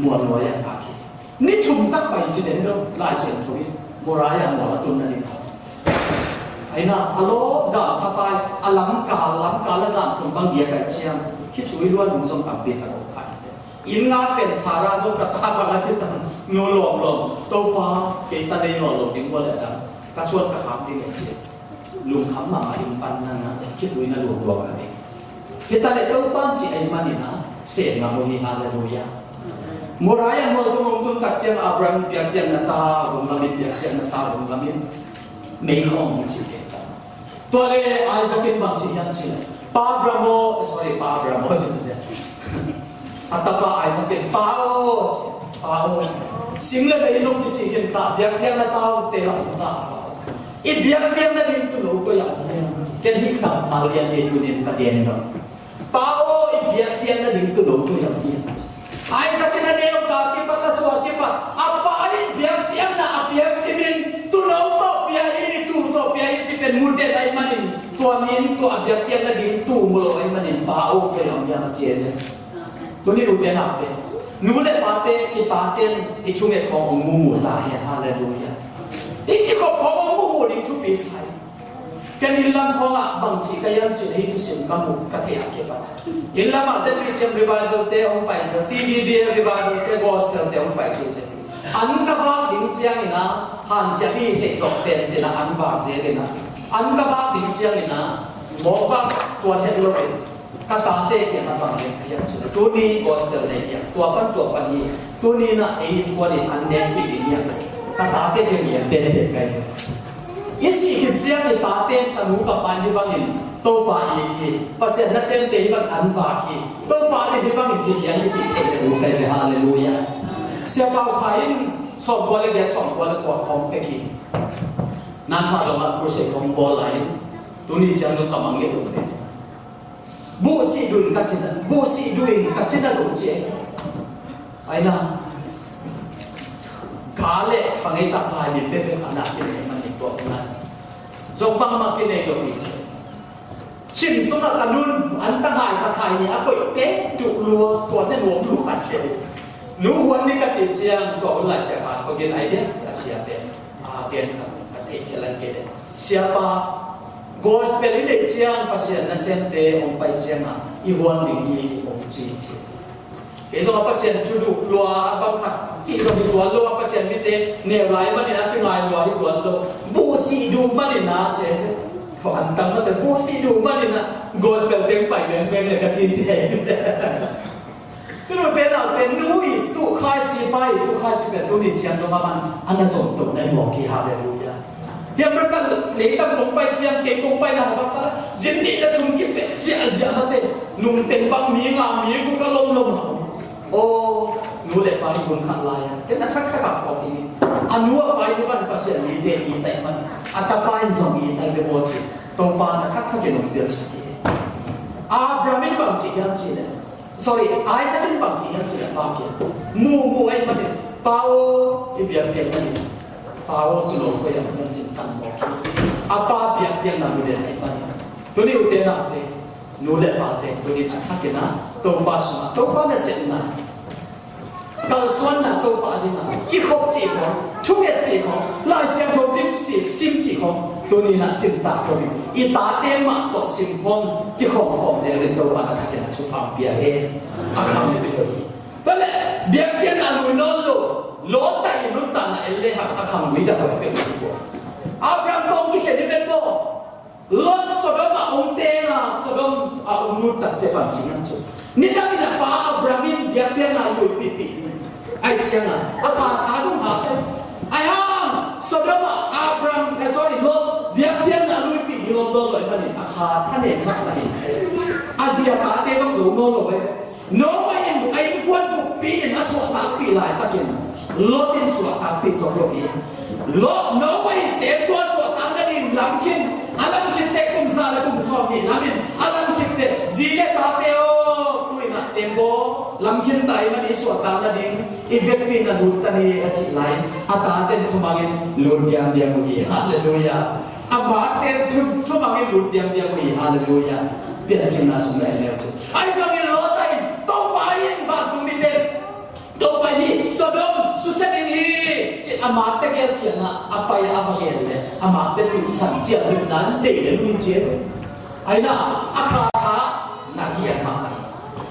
mual nuai-ah a kik. Ni thum tak pai ci den lo, Lai Siangtho in Moriah mual a tunna ding a. Ahi na, a lawp zan pha pai, a lamkal, lamkal a zan thum bang giak ahih ciang, khitui luan hong zong tampi tak om kha hi. Inn ngak pen Sarah zong ka ta bang a ci tam, nu lawmlawm, Topa, kei ta nei nawn lo ding ua leh a dang, ka suan ka kham ding a ci. Lungkham mahmah in pan na na, khitui na luang luang ka ding. Hi ta leh Topa'n ci ahih manin a, sem ngam uh hi, halleluiah. Moriah mual tung hong tun tak ciang Abraham biakpiakna ta hong lamin, biakpiakna ta hong lamin, mei khawng hong ci kei ta. Tua leh Isaac in bang ci hiam cih leh, Pa Abraham aw, eh, sorry, Pa Abraham aw, ci, ci, ci. A tapa Isaac in, Pa aw, ci, Pa aw. Sing le mei zong kici khin ta, biakpiakna ta hong te lam ta. I biakpiakna ding tuuno koi ah om hiam? Ken hih kammal lian hi tunin ka gen lo. Pa aw, i biakpiakna ding tuuno koi ah om hiam? Isaac in a neu ka kipat, a suah kipat, a pa in biakpiakna a piak simin, tuuno tawh pia hi, tuu tawh pia hi ci pen mu den ahih manin, tua min tua a biakpiakna ding tuu mu lo ahih manin, Pa aw, koi ah om hiam a ci e. Tuni nute naute, nu le pate, i tate in i thunget khawng hong mumu ta hen, halleluiah. I kikhop khawng hong mumu ding thupi sa hi. Ken inn lam khawngah bang ci ka hiam cih leh hih thusim ka muh ka theih a kipat, inn lamah Z B C M revival te hong pai zel, T B B A revival te, gospel te hong pai thei zel. An ka vak ding ciangin a, hanciam i theih zawh pen cin a an vak zel in a, an ka vak ding ciangin a, mawk vak tuan het lo in. Ka tate kiangah bang gen ka hiam cih leh, tuni gospel nei hiam, tua pan tua pan hi, tuni in ah ei innkuan in an nekpih ding hiam, ka tate kiang gen penpen ka hi. I sih khit ciang i tate in, ka nu ka pa in hih bangin Topa it hi, Pasian nasemte hih bangin an vak hi, Topa in hih bangin kipia hi cih theih le uh ka hi ve, halleluiah. Sia Pau Khai in sawmkua le giat, sawmkua le kua khawng pek hi. Nanpha dongah crusade khawng bawl lai in, tuni ciang zong ka mang nget uh ve. Buhsih duin ka cina, buhsih duin ka cina zong ci e. Aina. Ka le pangei tak vai min pekpek a na kinei man ni tua ngai. Zong bangmah kinei lo hi ci. Cin tungah ka nun, an ta ngai ka khai ni a koih pek duh lua, tua ne nuam lua ci e. Nu huan ni ka ci ciang, tua hun lai sia ka ko gen ai dia, sia sia pen. A gen ka, ka thei khia lai ke le. Siapa, Gospel i neih ciang Pasian nasemte hong pai ciangah i huan ding hi hong ci ci. Kei zong a Pasian thuduk lua a bang khat cih zong hi tuan lo a, Pasian mite neu lai manin a kingai lua hi tuan lo. Buhsih duh manin a ce. Thaw an tang mate buhsih duh manin a gospel teng pai mengmeng le ka ci ce. Tunu te nau te nu i tu khai ci pa i tu khai ci pen tuni ciang dong a man a na zong to nai mawk hi, halleluia. Hiam raka leitang kong pai ciang kei kong pai na ha bak ta zin nih na thum ki pet ziahziah mate nung teng bang mi nga mi ku ka lom lom ha. O nu le pa hi kun khat lai a ken a thak thak a kawk i ni. A nu a pai ni ban Pasian mi te i tai man a tapa in zong i tai ve baw ci. Topa na thak thak i nong tel si. Abraham in bang ci hiam ci le Sorry, Isaac in bang ci hiam ci a pa kiang. Mu mu ai manin pa aw i biakpiak manin pa aw tu lo ko yang mung cin tan ko. A pa biakpiak na mu den ai manin. Tuni u te na te nu le pa te tuni a thakin a Topa sungah Topa na sepna kalsuanna Topa a dingah kikhop cih khawng, thunget cih khawng, Lai Siangtho cim cih, sim cih khawng, tuni na cimtak ko ding. I tate mah tawh sim khawng kikhawm khawm zel in Topa na thakin a thupha pia he. A khang le pia hi. Tale biakpiakna a lui nawn lo, Lot a i nuntakna en le hak a khang lui dah koi pia hi ko. Abraham tawng kikhen i ven maw? Lot Sodom ah hong teng a, Sodom ah hong lut takteh bang ci hiam cih. Nidang in a pa Abraham in biakpiakna lui pihpih. Ai ciangin a pa tha zong ha te. Ai hang Sodom ah Abraham, eh, sorry, Lot biakpiakna lui pih hi lom dawn lo i manin a kha thanem mah na hi. A zi a tate zong zo nawn lo eh. Noah in a innkuan bukpi in a suahtakpih laitakin Lot in suahtakpih zo lo hi. Lot, Noah in teembaw a suahtak nading lamkhin, a lamkhitte kum za le kum sawm nih lamin a lamkhitte zi le tate aw, tu-in ah teembaw lamkhin ta i man i suahtak nading i vekpi na lut ta ni a cih lai-in a taten thumangin lut diamdiam uh hi. Halleluiah. A mate thu, thumangin lut diamdiam uh hi, halleluiah. Piancilna sung na en leu cin. Ahi zongin Lot in, Topa in vantung mite, Topa in Sodom susia ding hi, ci a mate gel kiangah a pai a va gen le a mate luhsan ciang lutna in deih le lui cian. Ahi na, a kha tha na giat mahmah hi.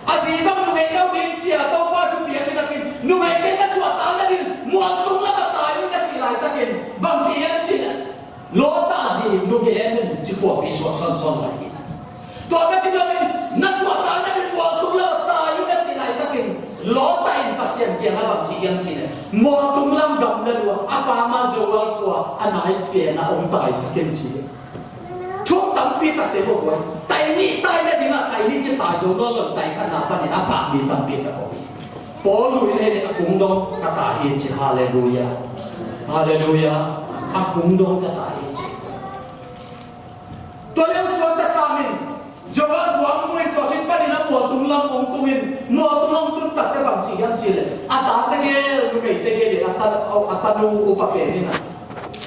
A zi zong nungeih lo ding cia Topa thupiak in a kin nungeih kei na suahtak nading mualtung lam a tai un ka cih laitakin bang ci hiam cih leh Lot a zi nungek in ci khuapi suak sawnsawn lai hi. Tua bek hi loin na suahtak nading mualtung lam a tai un ka cih laitakin Lot in Pasian kiangah bang ci hiam cih leh mualtung lam gam na lua a pa ma Zoar khua a nai pen a om taisak in ci. Thuk tampi takte bawk uh a, tai nih tai nadingah tai nih kitai zo nawn lo, tai khatna panin a pah mi tampi tak om hi. Paul lui le a kung dong ka tai hi ci, halleluiah. Halleluiah. A kung dong ka tai hi ci. Tua leng suan ka samin Johan buang muin tua khin panin a mualtung lam ong tungin mualtung ong tun takte bang ci hiam ci le a tate gel, numei te gel a ta, a tanu upa pen in a,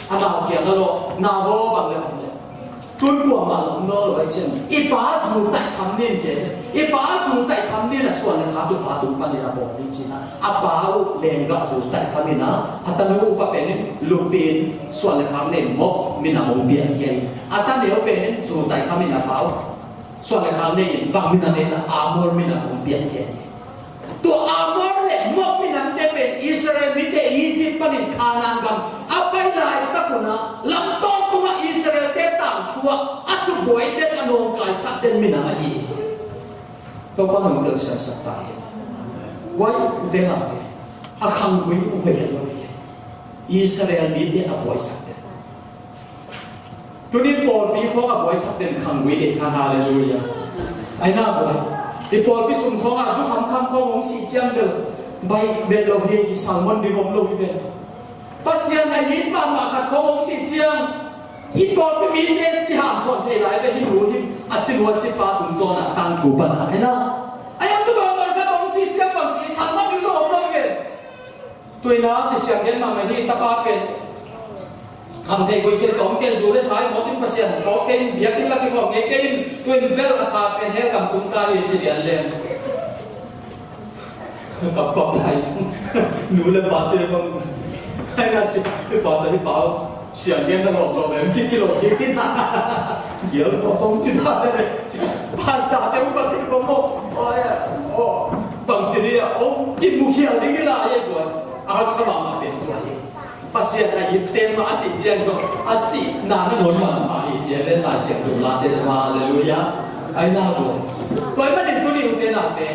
a nau kiang a lo na ho bang le bang le. Tun kuamah lam nawn lo ahi cian i pa zul taih kham nin cian i pa zul taih kham nin a suan le kha tu pa tung panin a bawl ni cina a pa uh lenggah zul taih kham ina a tanu upa pen in lupi in suan le kham nin mok min a mong pian kia in a taneu pen in zul taih kham ina pa uh suan le kham nin bang min a nin a Amor min a mong pian kia in. Tua Amor le Moab minamte pen Israel mite Egypt panin Canaan gam a pai laitak un a lamtawng tungah Israelte tangthu ah a subuai den a nawngkaisak den minam ahi hi. Topa nong telsiamsak ta hi. Guai u te nau te a khanggui uh hoih lo hi. Israel mite a buaisak den. Tuni pawlpi khawng a buaisak den khanggui ding khan, halleluiah. Aina buai i pawlpi sung khawngah zu khamkham khawng hong sih ciang bel baih vet lo hi, i salmon ding om lo hi ven. Pasian a it mahmah khat khawng hong sih ciang i pawlpi mite i hanthawn thei lai ve, hi nu hi a si lua si pa tungtawn a tangthu pan a aina. A yang tu dawn dawn khat hong sih ciang bang ci i salmon ding zong om lo hi ven. Tuina ci siang gen mahmah hi, tapa pen kham thei gui thei tawm ken zu le sai mawtin Pasian kawk kei in biakinn lak i kawk ngei kei in tuin bel a kha pen hel kam tung ta hi ci lian leng. Pap pap lai sung nu le pa te bang hai na si i pa ta hi pau. Siang gen na lawm lawm em kici lo hi. Gial ko kong ci ta le. Pastor te upa te ko mo. Oi, oh, bang ci ni a, oh, ki mu hial ding hi la ye ko. A hak sa mahmah pen tua hi. Pasian a it ten mah a sih ciang zong a sihna na nawn mahmah hi ci a len Lai Siangtho late sua, halleluiah. Ai na ko. Tua ahih manin tuni ute naute,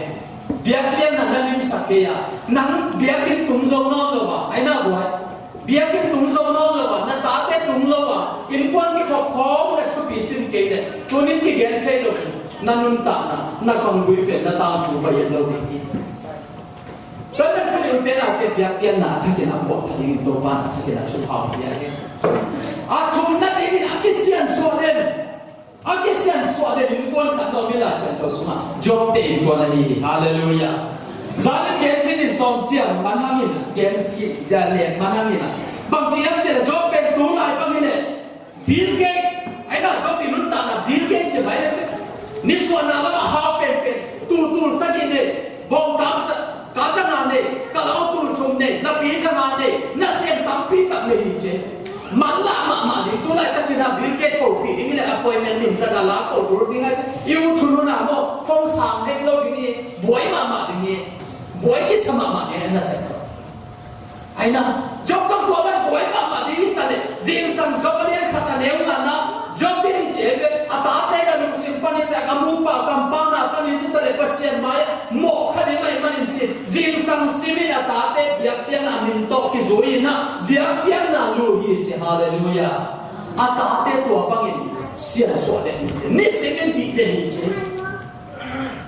biakpiakna na limsak kei a, nang biakinn tung zo nawn lo a, ai na ko ai. Biakinn tung zo nawn lo a, na tate tung lo a, innkuan kikhop khawng na thupi sin kei leh, tunin kigen thei lo, na nuntakna, na khanggui pen na tangthu pai lo ding hi. Tua bek tuni ute naute, biakpiakna a thakin a puah pha dingin Topa'n a thakin a thupha hong pia hi. A thumna dingin a kisiansuah den. A kisiansuah den innkuan khat na om hi Lai Siangtho sungah. Job te innkuan ahi hi. Halleluiah. Zanin gen khin in tawm ciang man hangin, gen khin, gen lek man hangin. Bang ci hiam cih leh Job pen tu lai bang hi leh Bill Gates, ai na Job i nuntakna Bill Gates ci mai. Nisuahna lamah hau penpen, tul tul sagih nei, bawng kap sa, kap za nga nei, kalau tul thum nei, lapi za nga nei, nasem tampi tak nei hi ci. Manlah mahmah ding, tu laitakin a Bill Gates hopih ding hi leh appointment limtak a la ko tul ding hi. I ut hun hun a maw, phone sang hek lo ding hi, buai mahmah ding hi, buai kisa mahmah ding hi, nasem. Ai na, Job zong tua bang buai mahmah ding hi ta leh, zingsang Job a lian khat a neu ngana, Job in ci hi ve, a tate na lungsim pan hi ta, a mupa kampau na pan hi ta leh, Pasian mai-ah mawh kha ding ahih manin ci, zingsang simin a tate biakpiakna min tawh kizui in a, biakpiakna lu hi ci, halleluiah. A tate tua bangin siansuah den hi ci, nisimin hih den hi ci.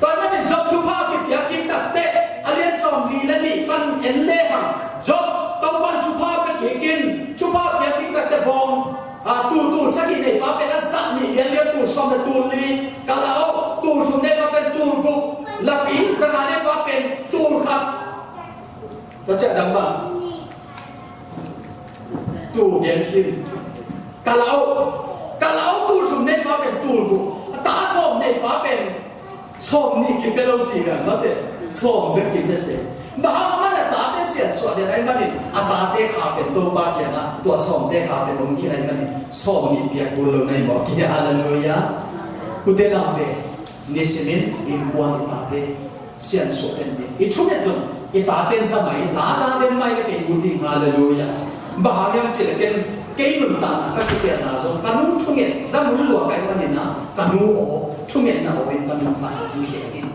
Tua ahih manin Job thupha kipiak kik takteh, a lian sawmli le nih pan en lehang, Job Topa'n thupha pia kik in, thupha piak kik takteh bawng, a, tul tul sagih nei pa pen a zah nih lianlian, tul sawm le tul li, kalau tul thum nei pa pen tul guk, lapi za nga nei pa pen tul khat. Tua ciah dang bang. Tul gen khin. Kalau, kalau tul thum nei pa pen tul guk. A ta sawm nei pa pen sawm nih kipia lo ci dan mate. Sawm bek kipia se. Bang hang a man a tate siansuah den ahih manin a tate kha pen Topa kiangah tua sawmte kha pen om khin ahih manin sawm nih piak kul lo na hi mawk hi. Halleluiah. Ute naute, nisimin innkuan i tate siansuah den ding. I thunget zong i taten za mai, za za den mai ka kei ut ding, halleluiah. Bang hang hiam cih leh ken kei nuntakna ka kiteelna zong ka nu thunget za mun lua ka hih manin a, ka nu aw thungetna aw in ka nuntakna hong khel in.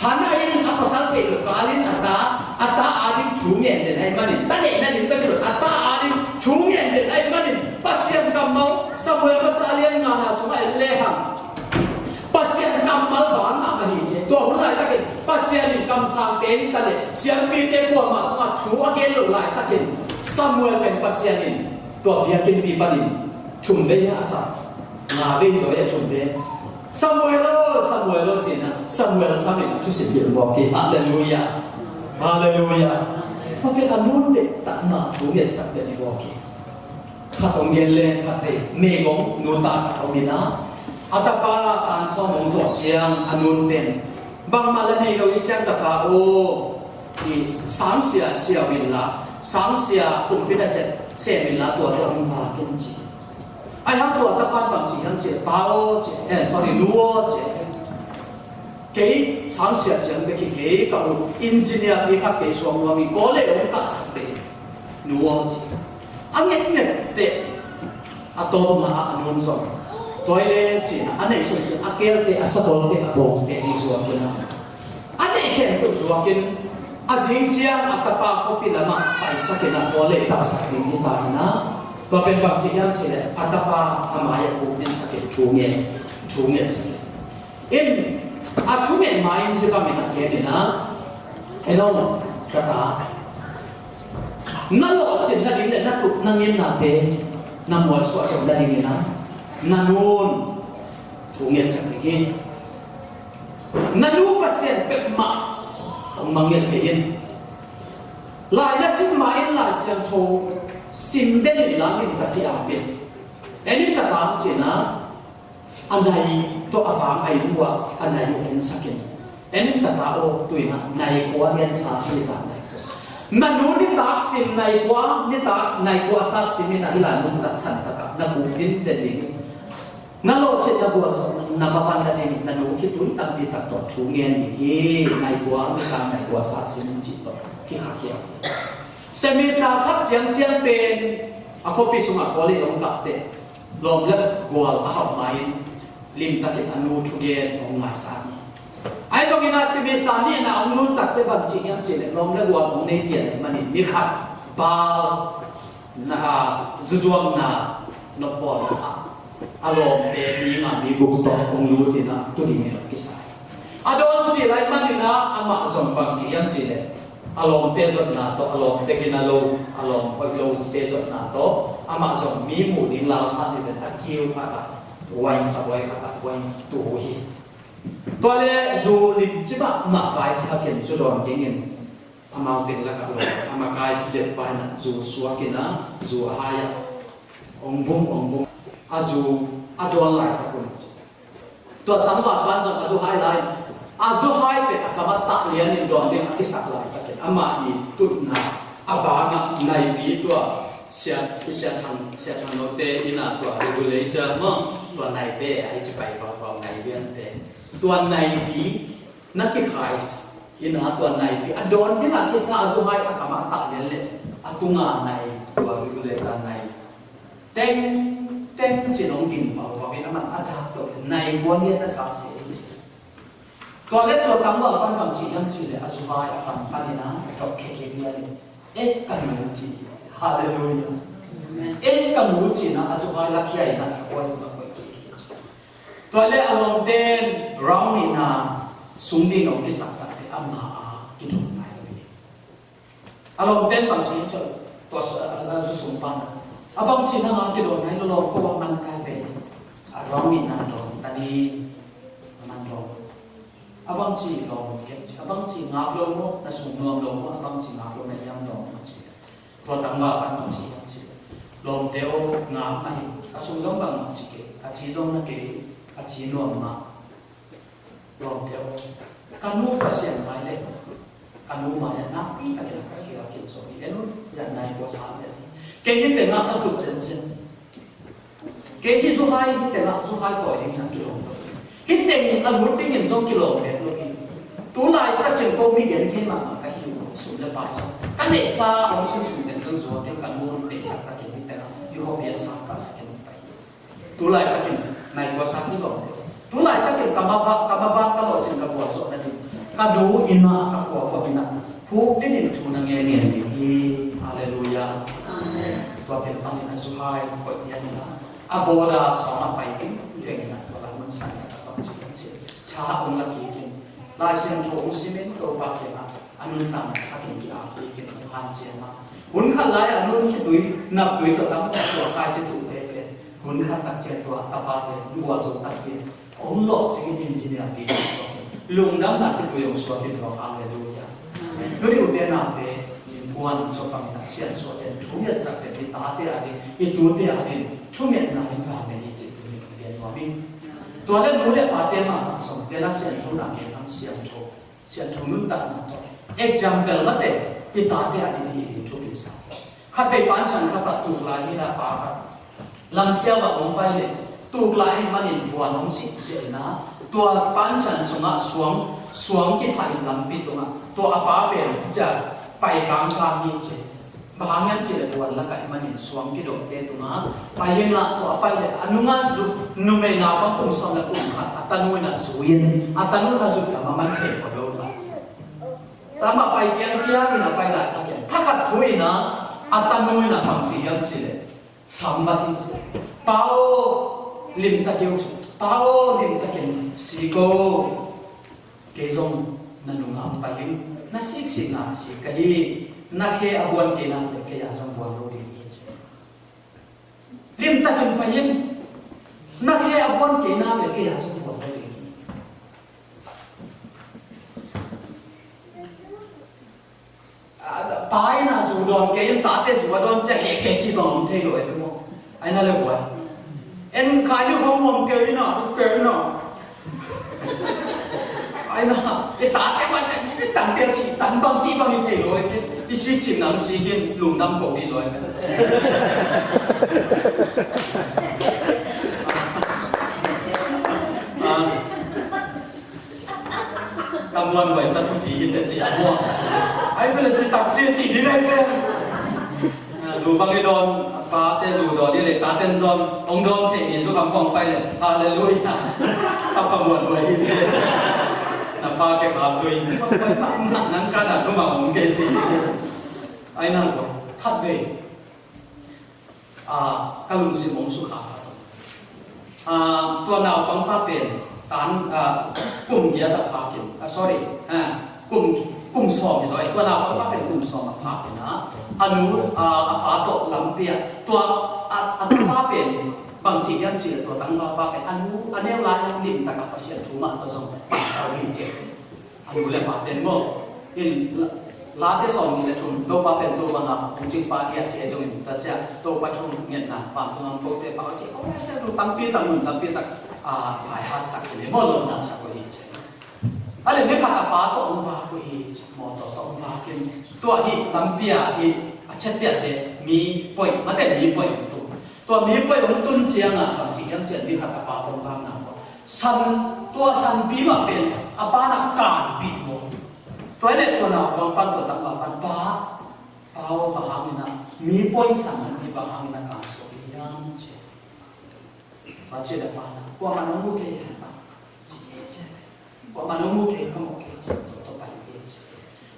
Hannah in a pasal theih loh kalin a ta, a ta ading thu ngen den ahih manin, ta neihna ding bek hi lo, a ta ading thu ngen den ahih manin Pasian kammal, Samuel masa a lian ngana sungah en lehang Pasian kammal vang mah ahi ci. Tua hun laitakin Pasian in kamsangte hi ta leh siampite kuamah tungah thu a gen loh laitakin Samuel pen Pasian in tua biakinnpi panin thum vei a sa, nga vei zaw a thum vei. Samuel aw, Samuel aw ci-in a Samuel samin a thusim hilh mawk hi. Halleluiah. Halleluiah. Tua pen a nun deihtakna thu ngetsak den hi mawk hi. Khat hong gen leng khat vei, meigong nuta khat om in a, a tapa tan sawm hong zawh ciang a nun pen bangmah la nei lo hi ciang tapa aw, i sangsia sia uh inla, sangsia kumpi nasep sem inla, tua tawh hong vak in ci. Ahih hang tua tapa'n bang ci hiam cih leh, pa aw ci, eh, sorry, nu aw ci. Kei sangsia ciang bek hi kei, ka u engineer pi khat kei suang nuam hi, kawl leh hong kahsak teh, nu aw ci. A ngetnget teh a tawpna ah a nun zong toilet cih a neihsun cih a kelte, a sakolte, a bawngte hong zuak in a, a neih khempeuh zuak in a zing ciang a tapa khuapi lamah paisak in a, kawl leh kahsak ding hi ta in a, tua pen bang ci hiam cih leh a tapa a mai-ah kuk dinsak in thu ngen, thu ngetsak in. In, a thunget ma-in hih bangin a gen in a, en aw, ka ta, na lawhcin nading le na tup na ngimnate na mualsuah zawh nadingin a, na nun thu ngetsak ding hi. Na nu Pasian peuhmah hong mangngilh kei in. Lai na sim ma-in Lai Siangtho sim den in la, limtak hi a pen. En in ka ta, ci-in a, a nai tawh a bang a inn uh ah a nai uh ensak in. En in ka ta aw, tu-in a nai kua liansa thei zah nai kua. Na nu nitak sin nai kua, nitak nai kua sat sin in a hi lai mun tak san takah na kuk din den ding. Na lawhcin na buan zong na mavan na ding, na nu khitui tampi tak tawh thu ngen ding hi, nai kua, nitak nai kua sat sin in cih tawh kikhakhiat. Semester khat ciangciang pen a khuapi sungah kawlei hong kahte lawm le gual a hauh ma-in limtakin a nu thugen hong ngaisang hi. Ahi zongin a semester nihna hong nuntakte bang ci hiam cih leh lawm le gual hong nei pian ahih manin ni khat bal na, a, zuzuakna nopbawlna ah a lawmte mi nga mi guk tawh hong lut in a tu dingin hong kisai. A dawn cih lai manin a amah zong bang ci hiam cih leh a lawmte zotna tawh, a lawmte gina lo, a lawm hoih lote zotna tawh amah zong mi muh ding lausa ni ven a kiu khat ah wine sabuai khat ah wine tu hi. Tua le zu limci mahmah vai khakin zu dawn dingin amau teng lakah lo a makai biat paina zu suakin a zu a hai ah ong bum ong bum a zu a dawn laitak un. Tua tangval pan zong a zu hai lai, a zu hai pen a kam a tah lianin dawn ding a kisak laitakin amah i tutna a bangah naipi tua sia, i sia thang, sia thang note ina tua regulator maw, tua naite a i ci pai vauvau nai liante. Tua naipi na kikhai ina tua naipi a dawn dingah kisa a zu hai a kam a tah lian le a tunga nai tua regulator nai teng teng cin hong ging vauvau in aman a dak tawh nai kua lian a sa si. Tua le tua tangval pan bang ci hiam cih le a zu hai a kam panin a dok khekhe lian in, "Eh, ka nu," ci. Halleluiah. "Eh, ka nu," ci na a zu hai lakhia in a sa kua in a koih khekhe. Tua le a lawmten round nihna sung ding hong kisak takte ama a kidong ngai lo hi. A lawmten bang ci hiam cih leh tua zu sung pan a bang ci na nga kidong ngai lo lawm ko a man kai ve. A round nihna dong ta ni a man dong. A bang ci lawm kem ci, a bang ci ngap lo maw, na sung nuam lo maw, a bang ci ngap lo na hiam lo maw ci. Tua tangval pan bang ci hiam cih leh, "Lawmte aw, ngap mah hi, a sung zong bangmah ci kei, a ci zong na kei, a ci nuam mah. Lawmte aw, ka nu Pasian mai le ka nu mai ah nakpi takin a ka khial khin zo hi, en un, ya nai kua sa le. Kei hi tengah ka tut zenzen. Kei hi zu hai, hi tengah zu hai tawi dingin a kilawm lo hi. Hi teng a lut dingin zong kilawm bek lo hi. Tu laitakin ko mi gen thei mahmah ka hi uh, sum le pai zong ka neihsa hong sunsun teng zong zuakin ka nu neihsa takin hi tengah hi khuapi a sa ka sa khin ka hi. Tu laitakin nai kua sa kilawm lo. Tu laitakin ka mavak, ka mavak ka lawhcin ka buan zawh nading ka nu inn ah, ka kua kua inn ah phuk dingin thu na ngen ngen ding hi." Halleluiah. Amen. Tua pen panin a zu hai koih pian in a, a bawda sawng a pai ding vengin a tua lai mun san a bang ci hiam cih leh tha hong la kik in, Lai Siangtho hong sim in, Topa kiangah a nuntakna thakin ki-ap kik in hong hanciam a. Hun khat lai a nun khitui, naptui tawh tam tua khai ci tuh pen pen. Hun khat tak ciang tua tapa pen gualzo tak pen hong lawhcing in engineer pi ci suak in, lungdamna khitui hong suak in, halleluiah. Amen. Nu ding ute naute, innkuan cawpang in a siansuahte in thu ngetsak pen i tate a ding, i tute a ding thu ngetna in vang nei hi cih tuni hong gen nuam hi. Tua le nu le pate mahmah sawm pen a siangtho na gen ang siangtho. Siangtho nuntakna tawh example mate i tate a ding hi ding thupi sa. Khatvei panchan khat ah tuk lai hi na pa khat lamsiam ah hong pai le tuk lai hi manin vuan hong sih sia in a, tua panchan sungah suang, suang kipha in lampi tungah tua a pa pen cia pai kangkang hi ci. Bang hang hiam cih leh vuan lakah ahih manin suang kidawhte tungah pai in ah, tua a pai leh a nungah zu, numei naupang kum sawm le kum khat a tanu in ah zui in, a tanu in a zui lam a man thei kho lo lai. Tua mah pai kiangkiang in a pai laitak in thakhat thu in ah a tanu in ah bang ci hiam cih leh sambat hi ci. Pa aw, limtak in, pa aw, limtakin si ko. Kei zong na nungah hong pai ing, na siksikna sik ka hi. Na khe a buan kei nak leh kei a zong buan lo ding hi ci. Limtakin pai ing, na khe a buan kei nak leh kei a zong buan lo ding hi. A, pa in a zu dawn kei in, tate zu a dawn cia heh kei ci bang om thei lo e maw? Ai na le buai. En khai ni khong nuam kei in a, kei in a. Ai na, i tate ma cia si tang tia si tang bang ci bang i thei lo e. I siksik nang sikin lungdam ko hi zaw. Ah, ka muanhuai ta thupi hi teh ci a muan. Ai vel ci tak ci ci ding ai vel. Ah, zu bang i dawn, a pate zu dawn i le taten zawn hong dawn thei ni zu kam hong pai le. Halleluiah. Ka pa muanhuai hi ci. Na pa ke pa zui. Nang ka na thumang hong ke ci. Ai nang ko khat ve. Ah, ka lungsim hong sukha. Ah, tua naupangpa pen tan, ah, kum giat a phakin, ah, sorry, ah, kum, kum sawm hi zaw. Tua naupangpa pen kum sawm a phakin a, a nu, ah, a pa tawh lampi ah, tua, ah, a tapa pen bangci hiam cih leh tua tangvalpa pen a nu a neu lai-in limtak a Pasian thu mah tawh zong a hi ci. A nu le pa ten maw, in la, Late sawmnih le thum, Topa pen tua bang a hong cingpa hi a ci a zongin, tua ciang Topa thu ngetna, vantung a om kote pa ci, oh, sia tu tampi tak, mun tampi tak, ah, baihatsak ci ni maw, lawnnatsak uh hi ci. A le ni khat a pa tawh hong vak uh hi ci, mawtaw tawh hong vak in, tua hi lampi ah hi a chetpiak te mi poi, mate mi poi hong tung. Tua mi poi hong tun ciangah bangci hiam ciang ni khat a pa tawh hong vakna maw, san, tua sanpi mah pen a pa na kanpih maw. Tua hi leh tua naupang pan tua tangval pan pa, pa aw, bang hangin a mi poi san hi, bang hangin a kan suak hi hiam ci. Pa ci leh pa na, kuamah nong mu kei hiam? Ci hi ci. Kuamah nong mu kei, ka mawh kei ci. Tua pai kei ci.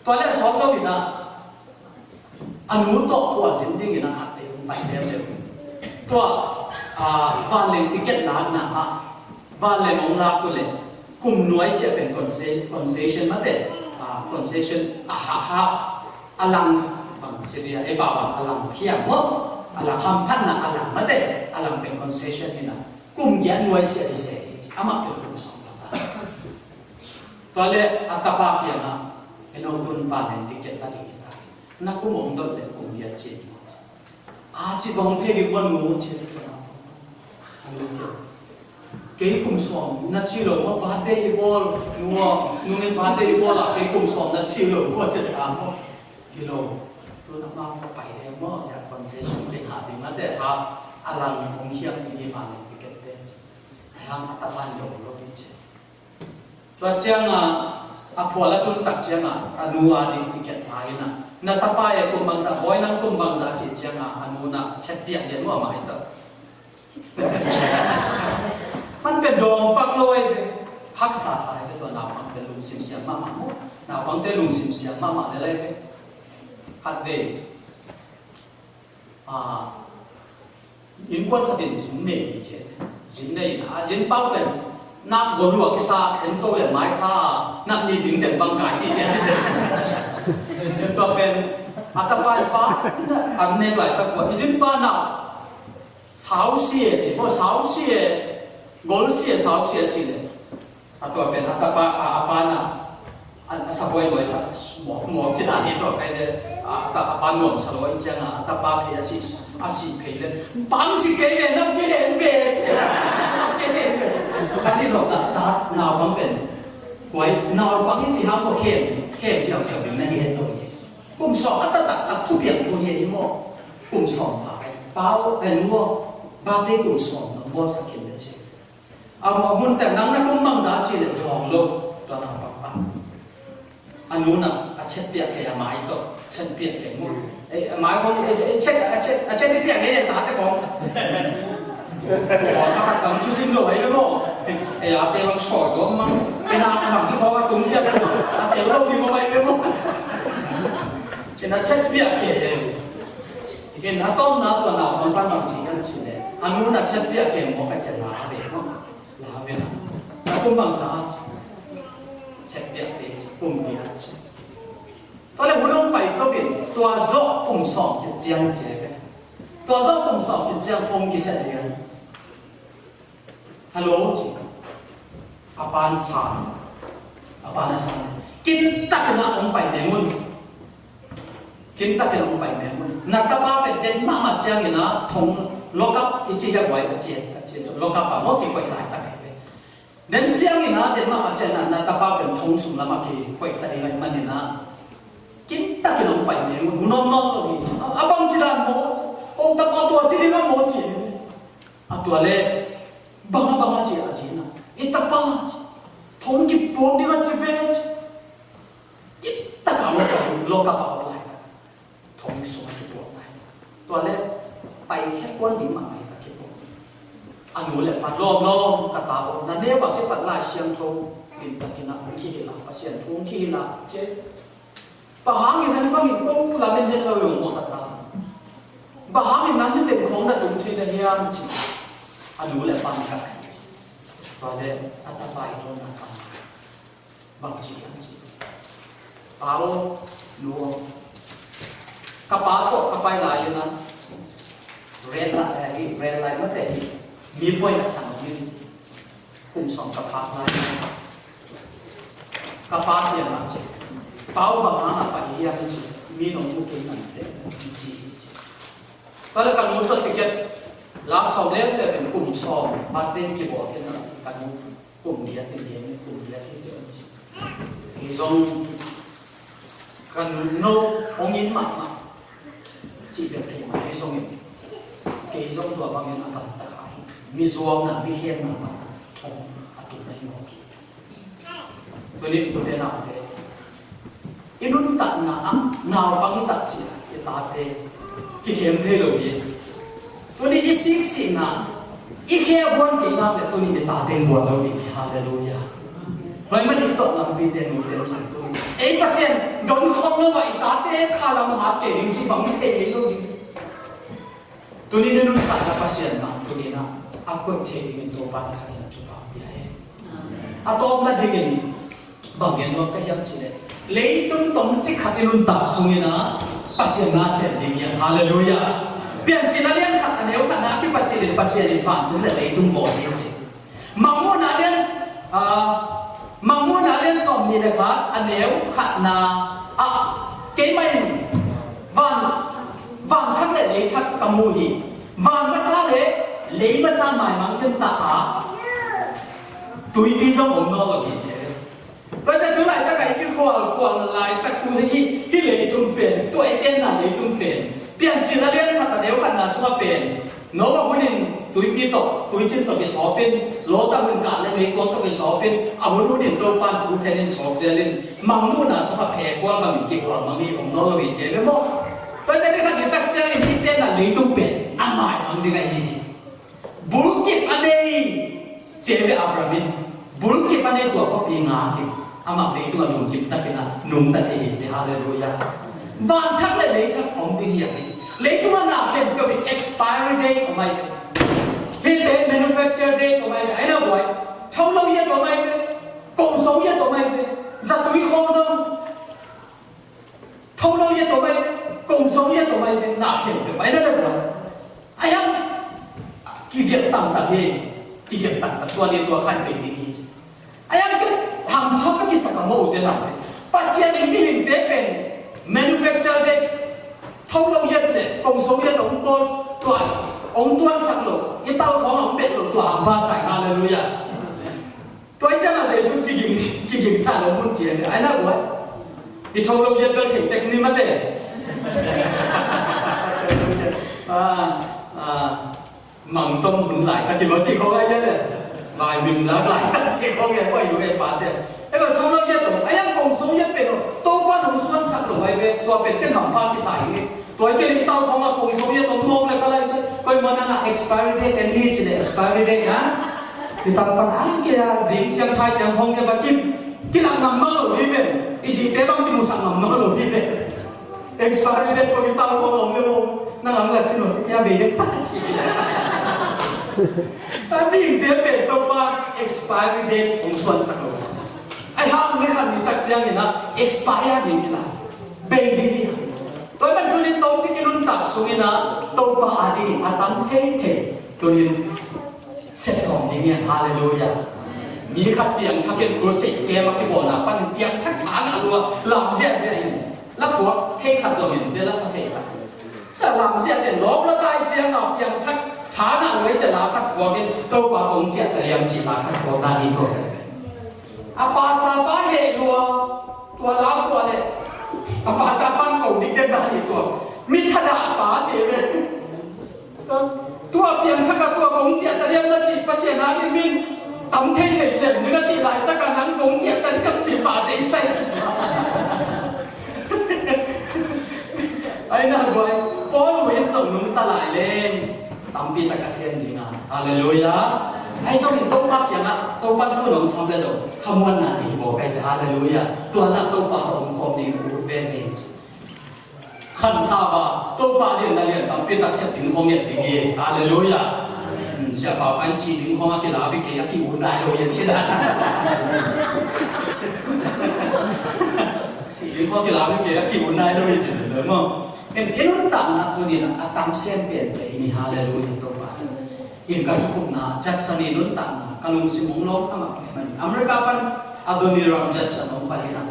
Tua leh sawt lo in a, a nu tawh khualzin dingin a khat vei hong pai leuleu. Tua, ah, vanleng ticket lakna ah, vanleng hong lak uh leh kum nuai sia pen conce-, concession mate, ah, concession a ha-, half, a lang, bang ci dia, ei bawang a lang hiam maw, a lang hamphatna a lang mate, a lang pen concession hi na, kum giat nuai sia hi se hi, amah pen kum sawm lak a. Tua leh a tapa kiangah, en aw, tun vanleng ticket la ding hi ta hi. Na kum hong dot leh kum giat ci maw. A ci bang thei ding bang nu ci a nu kei. Kei kum sawm na ci lo maw, birthday i bawl, nu aw, nungin birthday i bawl a, kei kum sawm na ci lo maw ci a maw. Hi lo, tu na ma ka pai le maw, ya concession kei ha ding a te ha, a lang hong hiam ding i vanleng ticket te. Ai hang a tapa in dong lo ding ci. Tua ciangah, a phual a tun tak ciangah, a nu a ding ticket la in a. Na tapa e kum bangzah, bawi nang kum bangzah cih ciangah, a nu na chetpiak lian uh a mai tawh. Man pen dawng pak lo ei ve. Haksa sa ei ve tua naupang pen lungsim siam mahmah maw. Naupangte lungsim siam mahmah lel ei ve. Khat ve. Ah, innkuan khat in zin nei hi ci. Zin nei na, a zin pau pen nak gol lua kisa, en to le mai kha, nak ni ding den bang kai ci ci ci ci. Tua pen a tapa in pa, an nei lai tak kua, i zin pa na sau sia ci, ko sau sia, gol sia sau sia ci le. A tua pen a tapa, a, a pa na, a, a sabuai buai ta, mawk, mawk ci dan hi tawh kai le, a, a ta, a pa nuam sa lo in ciang a, a tapa phei a si, a si phei le, bang si kei le, nam kei le, en be ci, nam kei le, en be ci. A ci lo ta, ta, naupang pen, kuai, naupang in ci hang ko khem, khem siau siau na hi lo. Kum sawm a ta ta, a thupiang thu hi maw, kum sawm pa kai, pau, en maw, ba te kum sawm, maw sa khin le ci. A, a mun teh nang na kum bangzah ci le dawng lo, tua naupang pa. A nu na a chetpiak kei a mai tawh, chetpiak kei mu. Eh, a mai kong, eh, eh, chet, a chet, a chetpiak kei a tate kong. Kong a khat bang thu sim lo ai lo. Eh, a te bang sawt lo mang. Eh, na bang thu kong a tung piak lo. A te lo ni mo mai lo. Eh, na chetpiak kei. Eh, na tom na tua naupang pa bang ci kan ci le. A nu na chetpiak kei mo ka chet na a ve mo. La ve na. Na kum bangzah a. Chetpiak te kum ni a. Tua le hun hong pai to bin. Tua zawh kum sawm khit ciang ci ve. Tua zawh kum sawm khit ciang phone kiset lian. Hello ci. A pan sa. A pan a sa. Kin tak na hong pai ne mun. Kin takin hong pai meng un. Na tapa pen den mahmah ciangin a thong lokap i ci hia guai a cian, a cian lokap a maw kikoih laitak hi ve. Den ciangin a den mahmah ciangin a na tapa pen thong sung lamah kikoih ta ding ahih manin a kin takin Nang pai meng un, hun om nawn lo hi. A, a bang ci dan maw? Kong tapa tua ci ding a maw ci. A tua leh bang a bang a ci a ci na. I tapa ci. Thong kipuak ding a ci ve ci. I tapa maw tua lo ka pa lai. Thong sung a kipuak lai. Tua leh pai khia kuan ding mah mai ka kipuak. A nu leh pa lawm lawm ka ta aw. Na neu a kipat Lai Siangtho limtakin a hong kihilh a, Pasian thu hong kihilh a ci. Bang hangin a hih bangin ko lamen het lo hi ung maw ka ta? Bang hangin nang hih teng khawng na tung thei na hiam ci. A nu leh pa in ka kai ci. Tua leh a tapa i dawnna bang ci hiam ci. Pa aw, nu aw. Ka pa tawh ka pai lai-in a red light, eh, red light mate hi. Mi voi a sang hi. Kum sawm ka phak lai-in ka pa kiangah ci, Pa aw, bang hang a pai hiam ci. Mi nong mu kei mah teh ci. Tua leh ka nu tawh ticket lak sawm leh pen kum sawm mate kibawl kei na ka nu. Kum giat in gen, kum giat hi teh ci. Kei zong ka nunno hong in mahmah cih bek thei mah hi zongin, kei zong tua bangin a bang tak a hi. Mi zuakna, mi khemna mah thong a tung na hi mawk hi. Tuni tute naute, i nuntakna ah naupang i tak ciang i tate kikhem thei lo hi. Tuni i siksik na, i khe a buan kei nak leh tuni i tate in buan lo ding hi. Halleluiah. Tua ahih manin i tawh lampite nute zong tuni ei Pasian don khol lo a i tate kha lam hat kei ding cih bang i thei kei lo ding. Tuni na nuntakna Pasian mah tuni na a koih thei dingin Topa'n khat in a thupha pia hen. A tawpna dingin bang gen nuam ka hiam cih leh, leitung tomcik khat i nuntak sungin a Pasian na sem ding hi hang. Halleluiah. Piancil a lian khat a neu khatna a kipat cih leh Pasian in vantung leh leitung bawl hi ci. Mangmuhna lian, ah, Mangmuhna lian sawmnih leh khat a neu khatna ah, keimah in van, van thak leh lei thak ka mu hi. Van masa leh lei masa maimang khin ta a, tuipi zong om nawn lo hi ci. Tua ciang tu laitak a i kikhual khual laitak tu hi, hih leitung pen, tua i tenna leitung pen, Piancil a lian khat a neu khatna sungah pen, Noah hun in tuipi tawh, tuicin tawh kisawp in, Lot a hun kah leh meikuang tawh kisawp in, a hun hun in Topa'n thu khen in sawp zel in, Mangmuhna sungah phekuang bangin kikhual mang hi om nawn lo hi ci ve maw. Tua ciang i khat i tak ciangin hih tenna leitung pen a maimang ding ahi hi. Bulkip a nei ci ve Abraham in, bulkip a nei tua khuapi ngak in, amah leitung a lungkim takin a nungta thei hi ci. Halleluiah. Van thak leh lei thak om ding hi a hi. Leitung a na khempeuh in expiry date om ahi ve. Hihte manufacture date om ahi ve. Ahi na buai. Tho lo hiat om ahi ve. Kong so hiat om ahi ve. Zatui kho zong. Tho lo hiat om ahi ve, kong so hiat om ahi ve, na khempeuh ahi na le buai. Ahi hang kigelh tamtak hi, kigelh tamtak tua ni tua khan bei ding hi ci. Ahi hang hampha ka kisak a maw ute naute. Pasian in mihingte pen manufacture date, tho lo hiat le kong so hiat hong pawl, tua hong tuansak lo, i tal khawng hong bet lo, tua hampha sa hi. Halleluiah. Tua hi ciangin Jesu kiging, kigingsa lo mun ciang. Ahi na buai. I tho lo hiat bel thei tek ni mate. Ah, ah. Mang tong mun laitak i lo ci khawng ahi le. Vai mim lak laitak ci khawng ahi buai lu e pa te. E ba tho lo hiat tong. Ahi hang kong so hiat pen lo. Topa'n hong suansak lo ahi ve. Tua pen ken hampha kisa hi. Tua hi kei leh i tal khawng ah kong so hiat om mawk leh ka lai sawt. Koi mawk nang ah expiry date en ni ci leh expiry date na. I tal pan a kei a zing ciang thai ciang khawng kei ba ki, kilak ngam nawn lo hi ven. I zingte bang kimusak ngam nawn lo hi ven. Expiry date kong i tal khawng om leh om. Nang ang lak ci lo ci kei a bei dek ta ci. A dingte pen Topa expiry date hong suansak lo. Ahi hang ni khat ni tak ciangin a expire ding hi la. Bei ding hi. Tua ahih manin tuni tomcik i nuntak sungin a Topa adingin a tam theithei tuni in sep sawm ding hi hang. Halleluiah. Mi khat piangthak in crusade camp a kibawlna panin piangthak tha ngah lua lam ziahziah in la phuak thei khat zongin bel la sa thei khat. Lam ziahziah in lawp la tai ciang a piangthak tha ngah lua i ciah la khat phuak in Topa kong ciah ta liam cih la khat phuak na ding ko. A pastor pa heh lua tua la phuak leh a pastor pan ko Tua mi thadah pa ci ve. Tua piangthak a tua kong ciah ta diam na cih Pasian a ding min tam thei thei sem ding a cih laitak a nang kong ciah ta diam cih pa zeisai cih. Ai na guai, Paul in zong nungta lai leng tampi tak a sem ding a. Halleluiah. Ai zong in Topa kiangah Topa tu nong sam le zong khamuanna ding hi baw kai te. Halleluiah. Tua na Topa tawh om khawm ding ut veve. Khan sa ba, Topa lian na lian tampi tak siap ding khong nget ding hi. Halleluiah. Hmm, siapa pan si ding khong a kila bi kei a ki-ut nai lo hi a ci dan. Si ding khong kila bi kei a ki-ut nai lo hi a ci dan lo maw. Em, i nuntakna tuni-in a tam sem pen pen hi. Halleluiah, Topa. In ka thukhupna, Judson i nuntakna ka lungsim hong lawng kha mah pen. America pan Adoniram Judson hong pai hi na.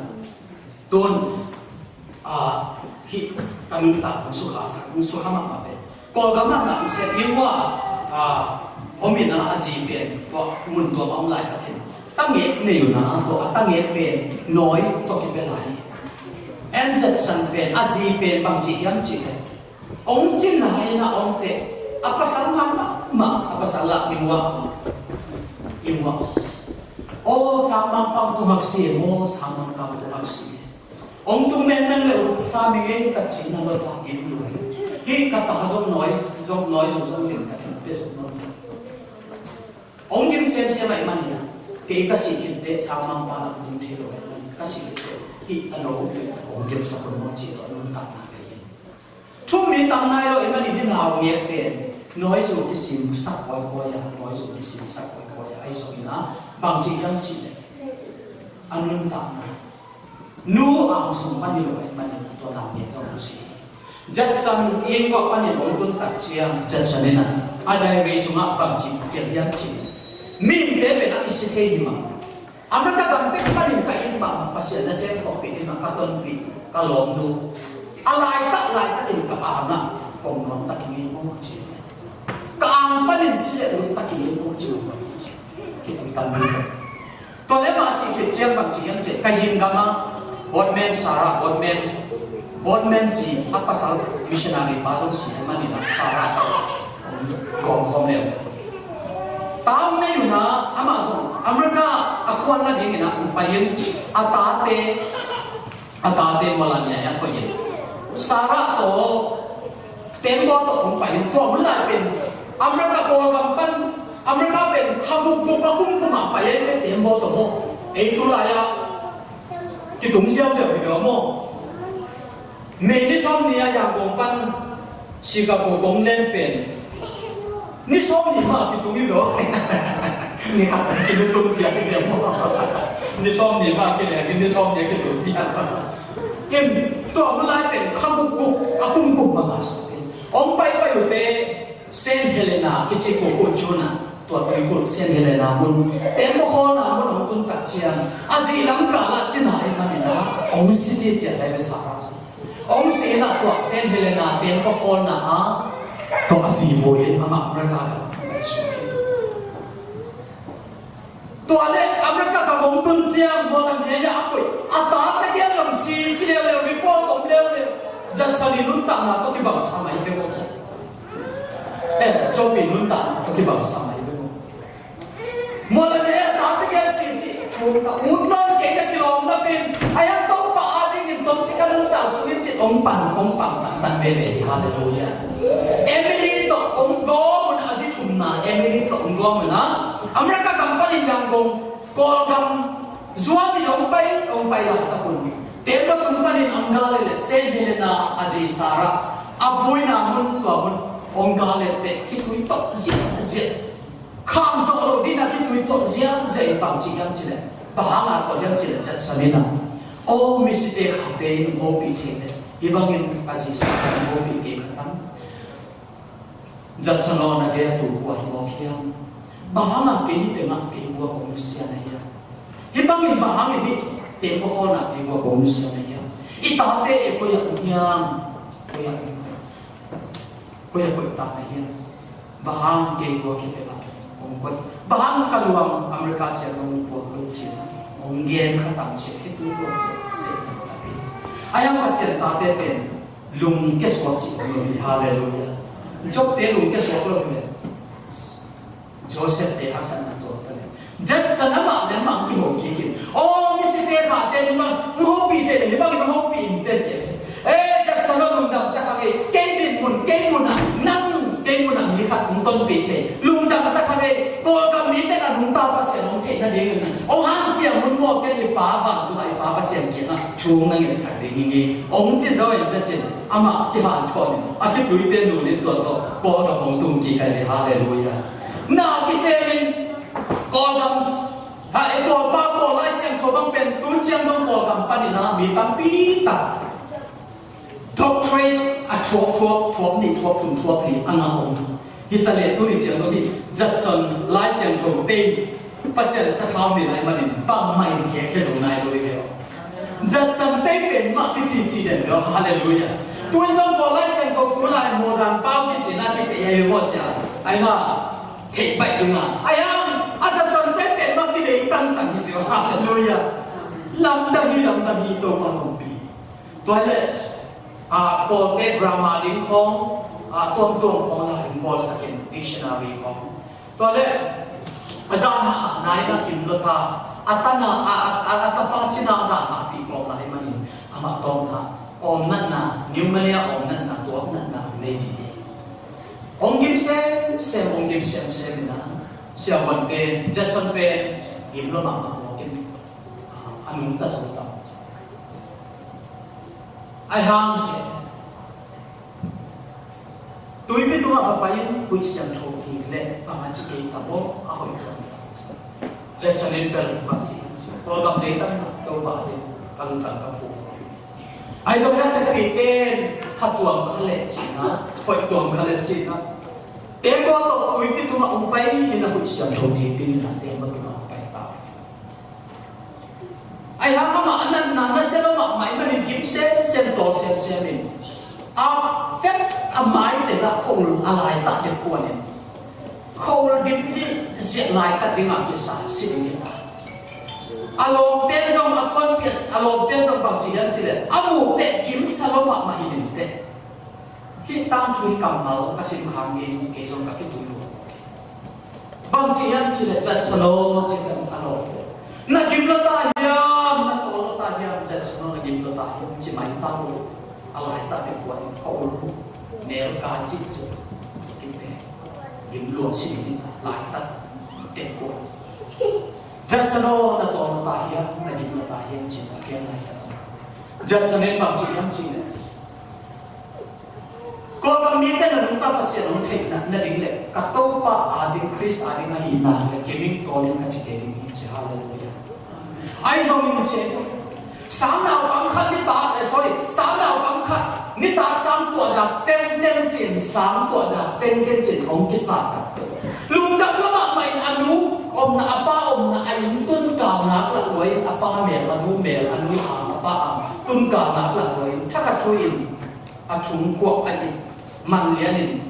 Tun, a, hih ka nuntak hong sukha sak, hong sukha mahmah pen. Kawlgam ah na om sia, Inn ah, a, om in a, a zi pen tua mun tua a om laitakin tangek nei uh na, tua a tangek pen nawi tawh kipia lai. Ann Judson pen a zi pen bangci hiam cih leh, hong cina in a om teh, a pasal ngai mahmah, a pasal lah Inn ah, Inn ah. Aw, Sangmangpau tung hak si e maw, Sangmangpau tung hak si e. Hong tung mengmeng le uh, sa mi ngei ka cina lo ta gim lo. Hih ka ta zong nawi, zong nawi zong zong lim ta kin pe zong nawi ta. Hong gim semsem ahih manin a, kei ka sih khin teh Sangmangpau lah ding thei lo ahih manin ka sih khin teh hih a no uh teh hong gimsak un maw ci tawh nuntakna ka hi. Thu mi tam nai lo ahih manin hih nau ngek pen nawi zu kisim sak kawikawi a, nawi zu kisim sak kawikawi a, ahi zongin a bangci hiam cih leh a nuntakna nu ang sung pan hi lo ahih manin tua lam ngen zong a si. Judson Inn ah panin hong tun tak ciang Judson in a, a diary sungah bangci piak hiam cih leh, mihingte pen a kisi thei hi mah. America gam tek panin ka it mahmah Pasian nasem khawmpih dingah ka tonpih ka lawmnu a laitak laitakin ka angah kong nuamtak ing ei maw ci. Ka ang panin si leh nuamtak ing ei maw ci. Khitui tampi. Tua leh amah sih khit ciang bang ci hiam cih leh ka hing gamah Boardman Sarah, Boardman, Boardman zi a pasal missionary pa zong si ahih manin a Sarah gawm khawm leh. Ta hong nei un a, amah zong America a khuan la dingin a hong pai in, a tate, a tate Melania a koih in. Sarah tawh tembaw tawh hong pai in, tua hun lai pen America Kawlgam pan, America pen kha gukguk a kumkum a pai a, tembaw tawh maw. Ei tu lai-ah kitung ziauziau hi ve maw. May ni sawm ni a Yangon pan Chicago kong len pen ni sawm ni mah kitung hi lo. Ni khat kitung piak hi lo. Ni sawm ni mah kilen, ni sawm ni kitung piak. Ken tua hun lai pen kha gukguk a kumkum bang a sa pen hong paipai uh teh Saint Helena kici kulh cihna, tua tuikulh Saint Helena mun, tembaw khawlna mun hong tun tak ciang a zi lam kal ah cina ahih manin a hong si ciaciat lai ve Sarah. Hong si in a tua Saint Helena tembaw khawlna ah tua a zi vui in amah America gam. Tua leh America gam hong tun ciang Melania a koih, a tate kiang zong si ci leuleu, report om leuleu. Judson i nuntakna tawh kibang sa mai ve maw. Eh, Job i nuntakna tawh kibang sa mai ve maw. Melania a tate kiang si ci, ut nawn kei na kilawm na pen, a hiang Topa a dingin tawmcik a nuntak sungin ci, hong pan, hong pan, pan, pan veve hi, halleluiah. Emily tawh hong gawm un a, a zi thumna Emily tawh hong gawm un a, America gam panin Yangon, Kawlgam, zuamin hong pai, hong pai laitak un, tembaw tung panin hong gal leh Saint Helena a zi Sarah a vuina mun tua mun hong gal leh teh khitui tawh ziahziah. Kham zawh loh dingin a khitui tawh ziahziah in bang ci hiam cih leh, bang hanga tawh hiam cih leh Judson in a, aw misite khate in hong hopih thei leh hih bangin ka zi Sarah in hong hopih kei kha tam. Judson aw, na gei a tu kua hi mawk hiam? Bang hanga kei hih tengah kei ua kong nusia na hiam? Hih bangin bang hangin hih tembaw khawlna kei ua kong nusia na hiam? I tate e koi ah om hiam? Koi ah om hiam? Koi ah koih ta na hiam? Bang hang kei ua kipia ah hong koih? Bang hang ka luang America ciang hong puak lo ciang hong gen kha tam ciang khitui tua ciang se na ta pin. A hiang Pasian tate pen Lungkia suak cih lo hi. Halleluiah. Job te lungkia suak lo hi. Joseph te haksatna tuak ta le. Judson amah le amah kiho kik in, aw, misite khate ni bang hopih thei le hi bangin hopih in te ci. Eh, Judson aw, lungdam ta kha kei, kei dinmun, kei munah, nang kei munah mi khat hong tonpih thei. Lungdam ta kha kei, Kawlgam mite na nungta Pasian hong theih nadingin hong hanciam hun mawk kei, i Pa vantung a i Pa Pasian kiangah thu hong na ngetsak ding hi. Hong ci zo in lecin amah kihanthawn in a khituite nulin tua tawh Kawlgam hong tung kik hi. Halleluiah. Na kisemin Kawlgam, ha, e, Kawlpau Kawl Lai Siangtho bang pen tu ciang bang Kawlgam panin a mi tampi tak doctorate a thuak thuak, thuak nih thuak thum thuak li a ngah om. Hi ta le tuni ciang lo hi, Judson Lai Siangtho tei Pasian sathau ni lai manin bangmah in hek he zo nai lo hi ve aw. Judson tei pen mah kici ci den ve aw. Halleluiah. Tu in zong Kawl Lai Siangtho tu lai modern pau kici na kipia hi ve aw sia. Ai na, theih baih ding a, ai ang a Judson tei pen mah kidei tangtang hi ve aw. Halleluiah. Lamdang hi, lamdang hi, Topa hong pi. Tua hi leh, ah, Kawlte grammar ding khawng, ah, tuamtuam khawng la in bawlsak in, dictionary khawng. Tua leh a zan hah nai na kim lo ta, a tana, a, a, a, a tapa cina zan hah pi kawm lai manin amah tawm ta, awmnatna, pneumonia awmnatna, tuamnatna nei dih hi. Hong gim semsem, hong gim semsem ina, siavuante, Judson pen gim lo mahmah mawk in, ah, a nungta zo ta. Ai hang ci. Tuipi tungah va pai in, huih siangtho thim leh bang a ci kei tam aw, a hoih tuan tam. Judson in bel bang ci hiam ci. Kawlgam lei tam na, Topa in ka lungtang ka phum. Ahi zongin a siapi ten tha tuam kha leh cihna, hoih tuam kha leh cihna. Tembaw tawh tuipi tungah hong pai in a huih siangtho thim dingin a tembaw tungah hong pai ta. Ai hang amah a natna nasia lo mahmah ahih manin gim semsem, tawl semsem in, a vet a mai tengah khua-ul a laitak dek kuan in, khua-ul gim ziahziah laitak dingah kisa si ding hi ta. A lawmte zong a kuanpi a lawmte zong bangci hiam cih leh a muh teh gimsa lo mahmah hi ding teh. Hih tangthu hih kammal ka sim khang in kei zong ka kitui lo. Bangci hiam cih leh Judson aw ci ka a lawm. Na gim lo ta hiam, na tawl lo ta hiam, Judson aw na gim lo ta hiam ci mai ta lo. A laitak dek kuan in khua-ul mel kai cih cu. Gim te. Gim luang si ding laitak dek kuan. Judson aw na tawl lo ta hiam, na gim lo ta hiam ci a kiang laitak. Judson in bangci hiam cih leh Kawlgam mite na nungta Pasian hong theihna na ding le ka Topa ading, Khrist ading ahihna le giming tawnin ka ci kei ding hi ci. Halleluiah. Ahi zongin ci, sang naupang khat nitak, eh, sorry, sang naupang khat nitak sang tuahdak tengteng cin, sang tuahdak tengteng cin hong kisat. Lungdam lo mahmah in a nu omna, a pa omna, a inn tunkal ngak lah lua in, a pa mel, a nu mel, a nu ang, a pa ang tunkal ngak lah lua in, thakhat thu in a thungkuak a it man lianin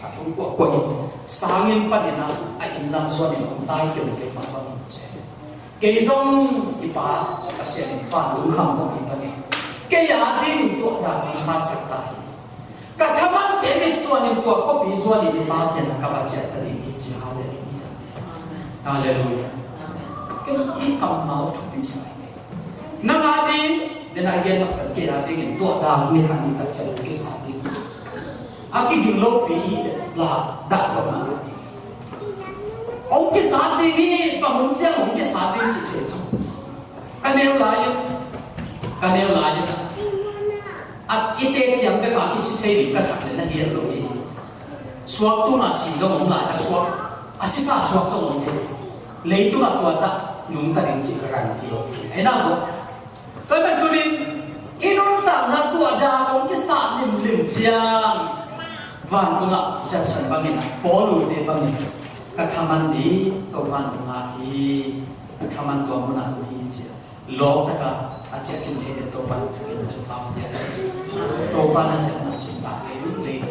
a thungkuak kuahin sangin panin a inn lam zuanin hong tai keukeu mah bangin ci. Kei zong i Pa Pasian in vantung kham hong hi panin kei a dingin tuahdan hong satsak ta hi. Ka thamante mit zuanin tua khuapi zuanin i Pa kiangah ka va ciah ta ding hi ci. Halleluiah. Halleluiah. Kei i kammal thupi sa hi. Nang a ding, den a gen mah kei a dingin tuahdan ni khat ni tak ciang hong kisat ding. A kiging lopi hi la dah lo na. Hong kisat ding hi, bang hun ciang hong kisat ding cih te. Ka neu lai in, ka neu lai in. A i tek ciang bek a kisi thei ding ka sak le na hial lo hi. Suak tungah si zong om lai a suak, a sisa suak zong om hi. Leitungah tua zah nungta ding cih ka guarantee lo hi. Ei na maw? Tua bantukin i nuntakna tuahdan hong kisat limlim ciang vantungah Judson bangin a Paul ute bangin ka thaman ding Topa'n hong ngak hi, ka thaman tua munah hong hi ci a lawk taka a ciah kim thei deuh Topa'n thukin thupha hong pia hi. Topa nasepna cin tak lei lei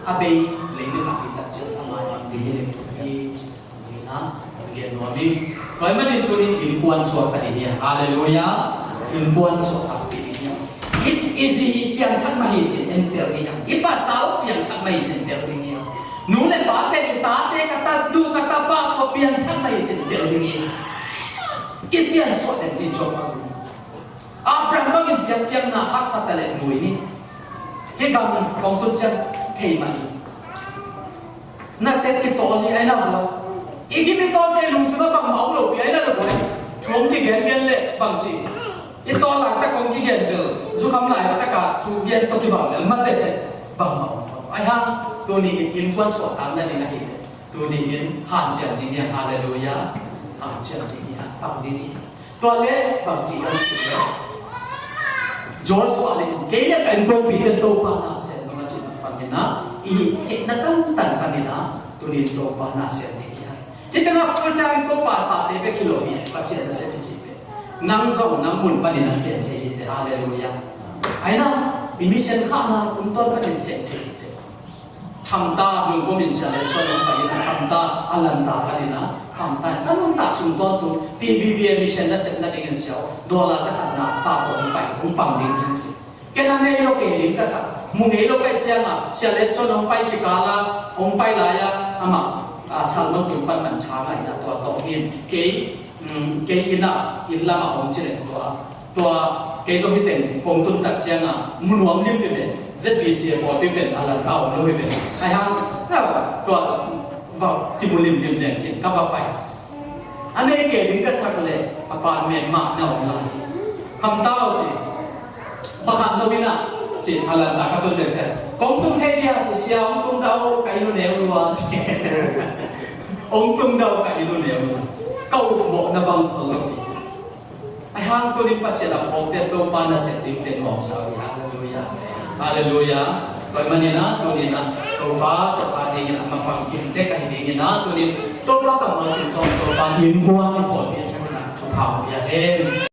a bei lei lei a bei tak ciang a ngai ang ding hi lei hi. Ina, lian nuam in. Tua ahih manin tunin innkuan suak ka ding hi. Halleluiah. Innkuan suak ka ding hi. I, i zi piangthak mah hi ci-in en tel ding hi hang. I pasal piangthak mah hi ci-in tel ding hi hang. Nu le pate, i tate, ka ta nu, ka tapa, tua piangthak mah hi ci-in tel ding hi hang. Kisiansuah den ding Job a gu. Abraham bangin biakpiakna haksa ta leh nui ni. Hih gam kong tun ciang thei mah hi. Nasep kitawl hi ai na bua. I gim i tawl ciang lungsim ah bangmah om lo pi ai na le bua. Thu hong kigen gen leh bang ci. I tawl laitak kong kigen bel zukham laitak ah thu gen tawh kibang bel mate bangmah om lo. Ai hang tuni in innkuan suahtakna ding ahi leh tuni in hanciam ding hi hang. Halleluiah. Hanciam ding hi hang. Pang ding hi hang. Tua leh bang ci hiam cih leh Joshua le kei le ka innkuanpite Topa na sem ding a cih bangin ah i hih theihna tantan panin ah tuni in Topa na sem ding hi hang. Hih tengah full time ko pastor te bek hi lo hi, Pasian nasep i cih pen. Nang zong nang mun panin a sem thei hi teh. Halleluiah. Ai na, i mission khahna tungtawn panin sem thei hi teh. Khamta nungpum in sia le suan hong pai in a, khamta a lanta khat in a, khamta in ka nuntak sung tawntung T V B A mission nasepna dingin sia aw, dollar za khatna ta tawh hong pai, hong pang ding hi ci. Ken a nei lo kei ding ka sak, mu ngei lo ka hih ciangin sia le suan hong pai kikal a, hong pai lai a, amah, a, salmon tun pan man tha ngai a, tua tawh hi in kei, um, kei inn ah, inn lamah hong ci leng tua. Tua kei zong hih teng kong tun tak ciangin mu nuam limlim e, Z B C a pawlpi pen a lanta om lo hi ve. Ai hang, tua va kimu limlim leng cin ka va pai. A nei kei ding ka sak leh apartment mah na om lai. Khamta aw ci. Pakhat lo in ah ci a lanta ka tun leng ciang kong tung thei dia ci, sia hong tung dau ka inn uh neu lua ci. Hong tung dau ka inn uh neu lua ci. Ka ukmawhna bang khol lo hi. Ai hang tunin Pasian a phawkte Topa nasep ding pen mawksa uh hi. Halleluiah. Halleluiah. Tua ahih manin ah tunin ah Topa, Topa dingin a mapang kimtek ahi dingin ah tunin Topa kammal tungtawn Topa innkuan i pawlpi a thakin ah thupha hong pia hen.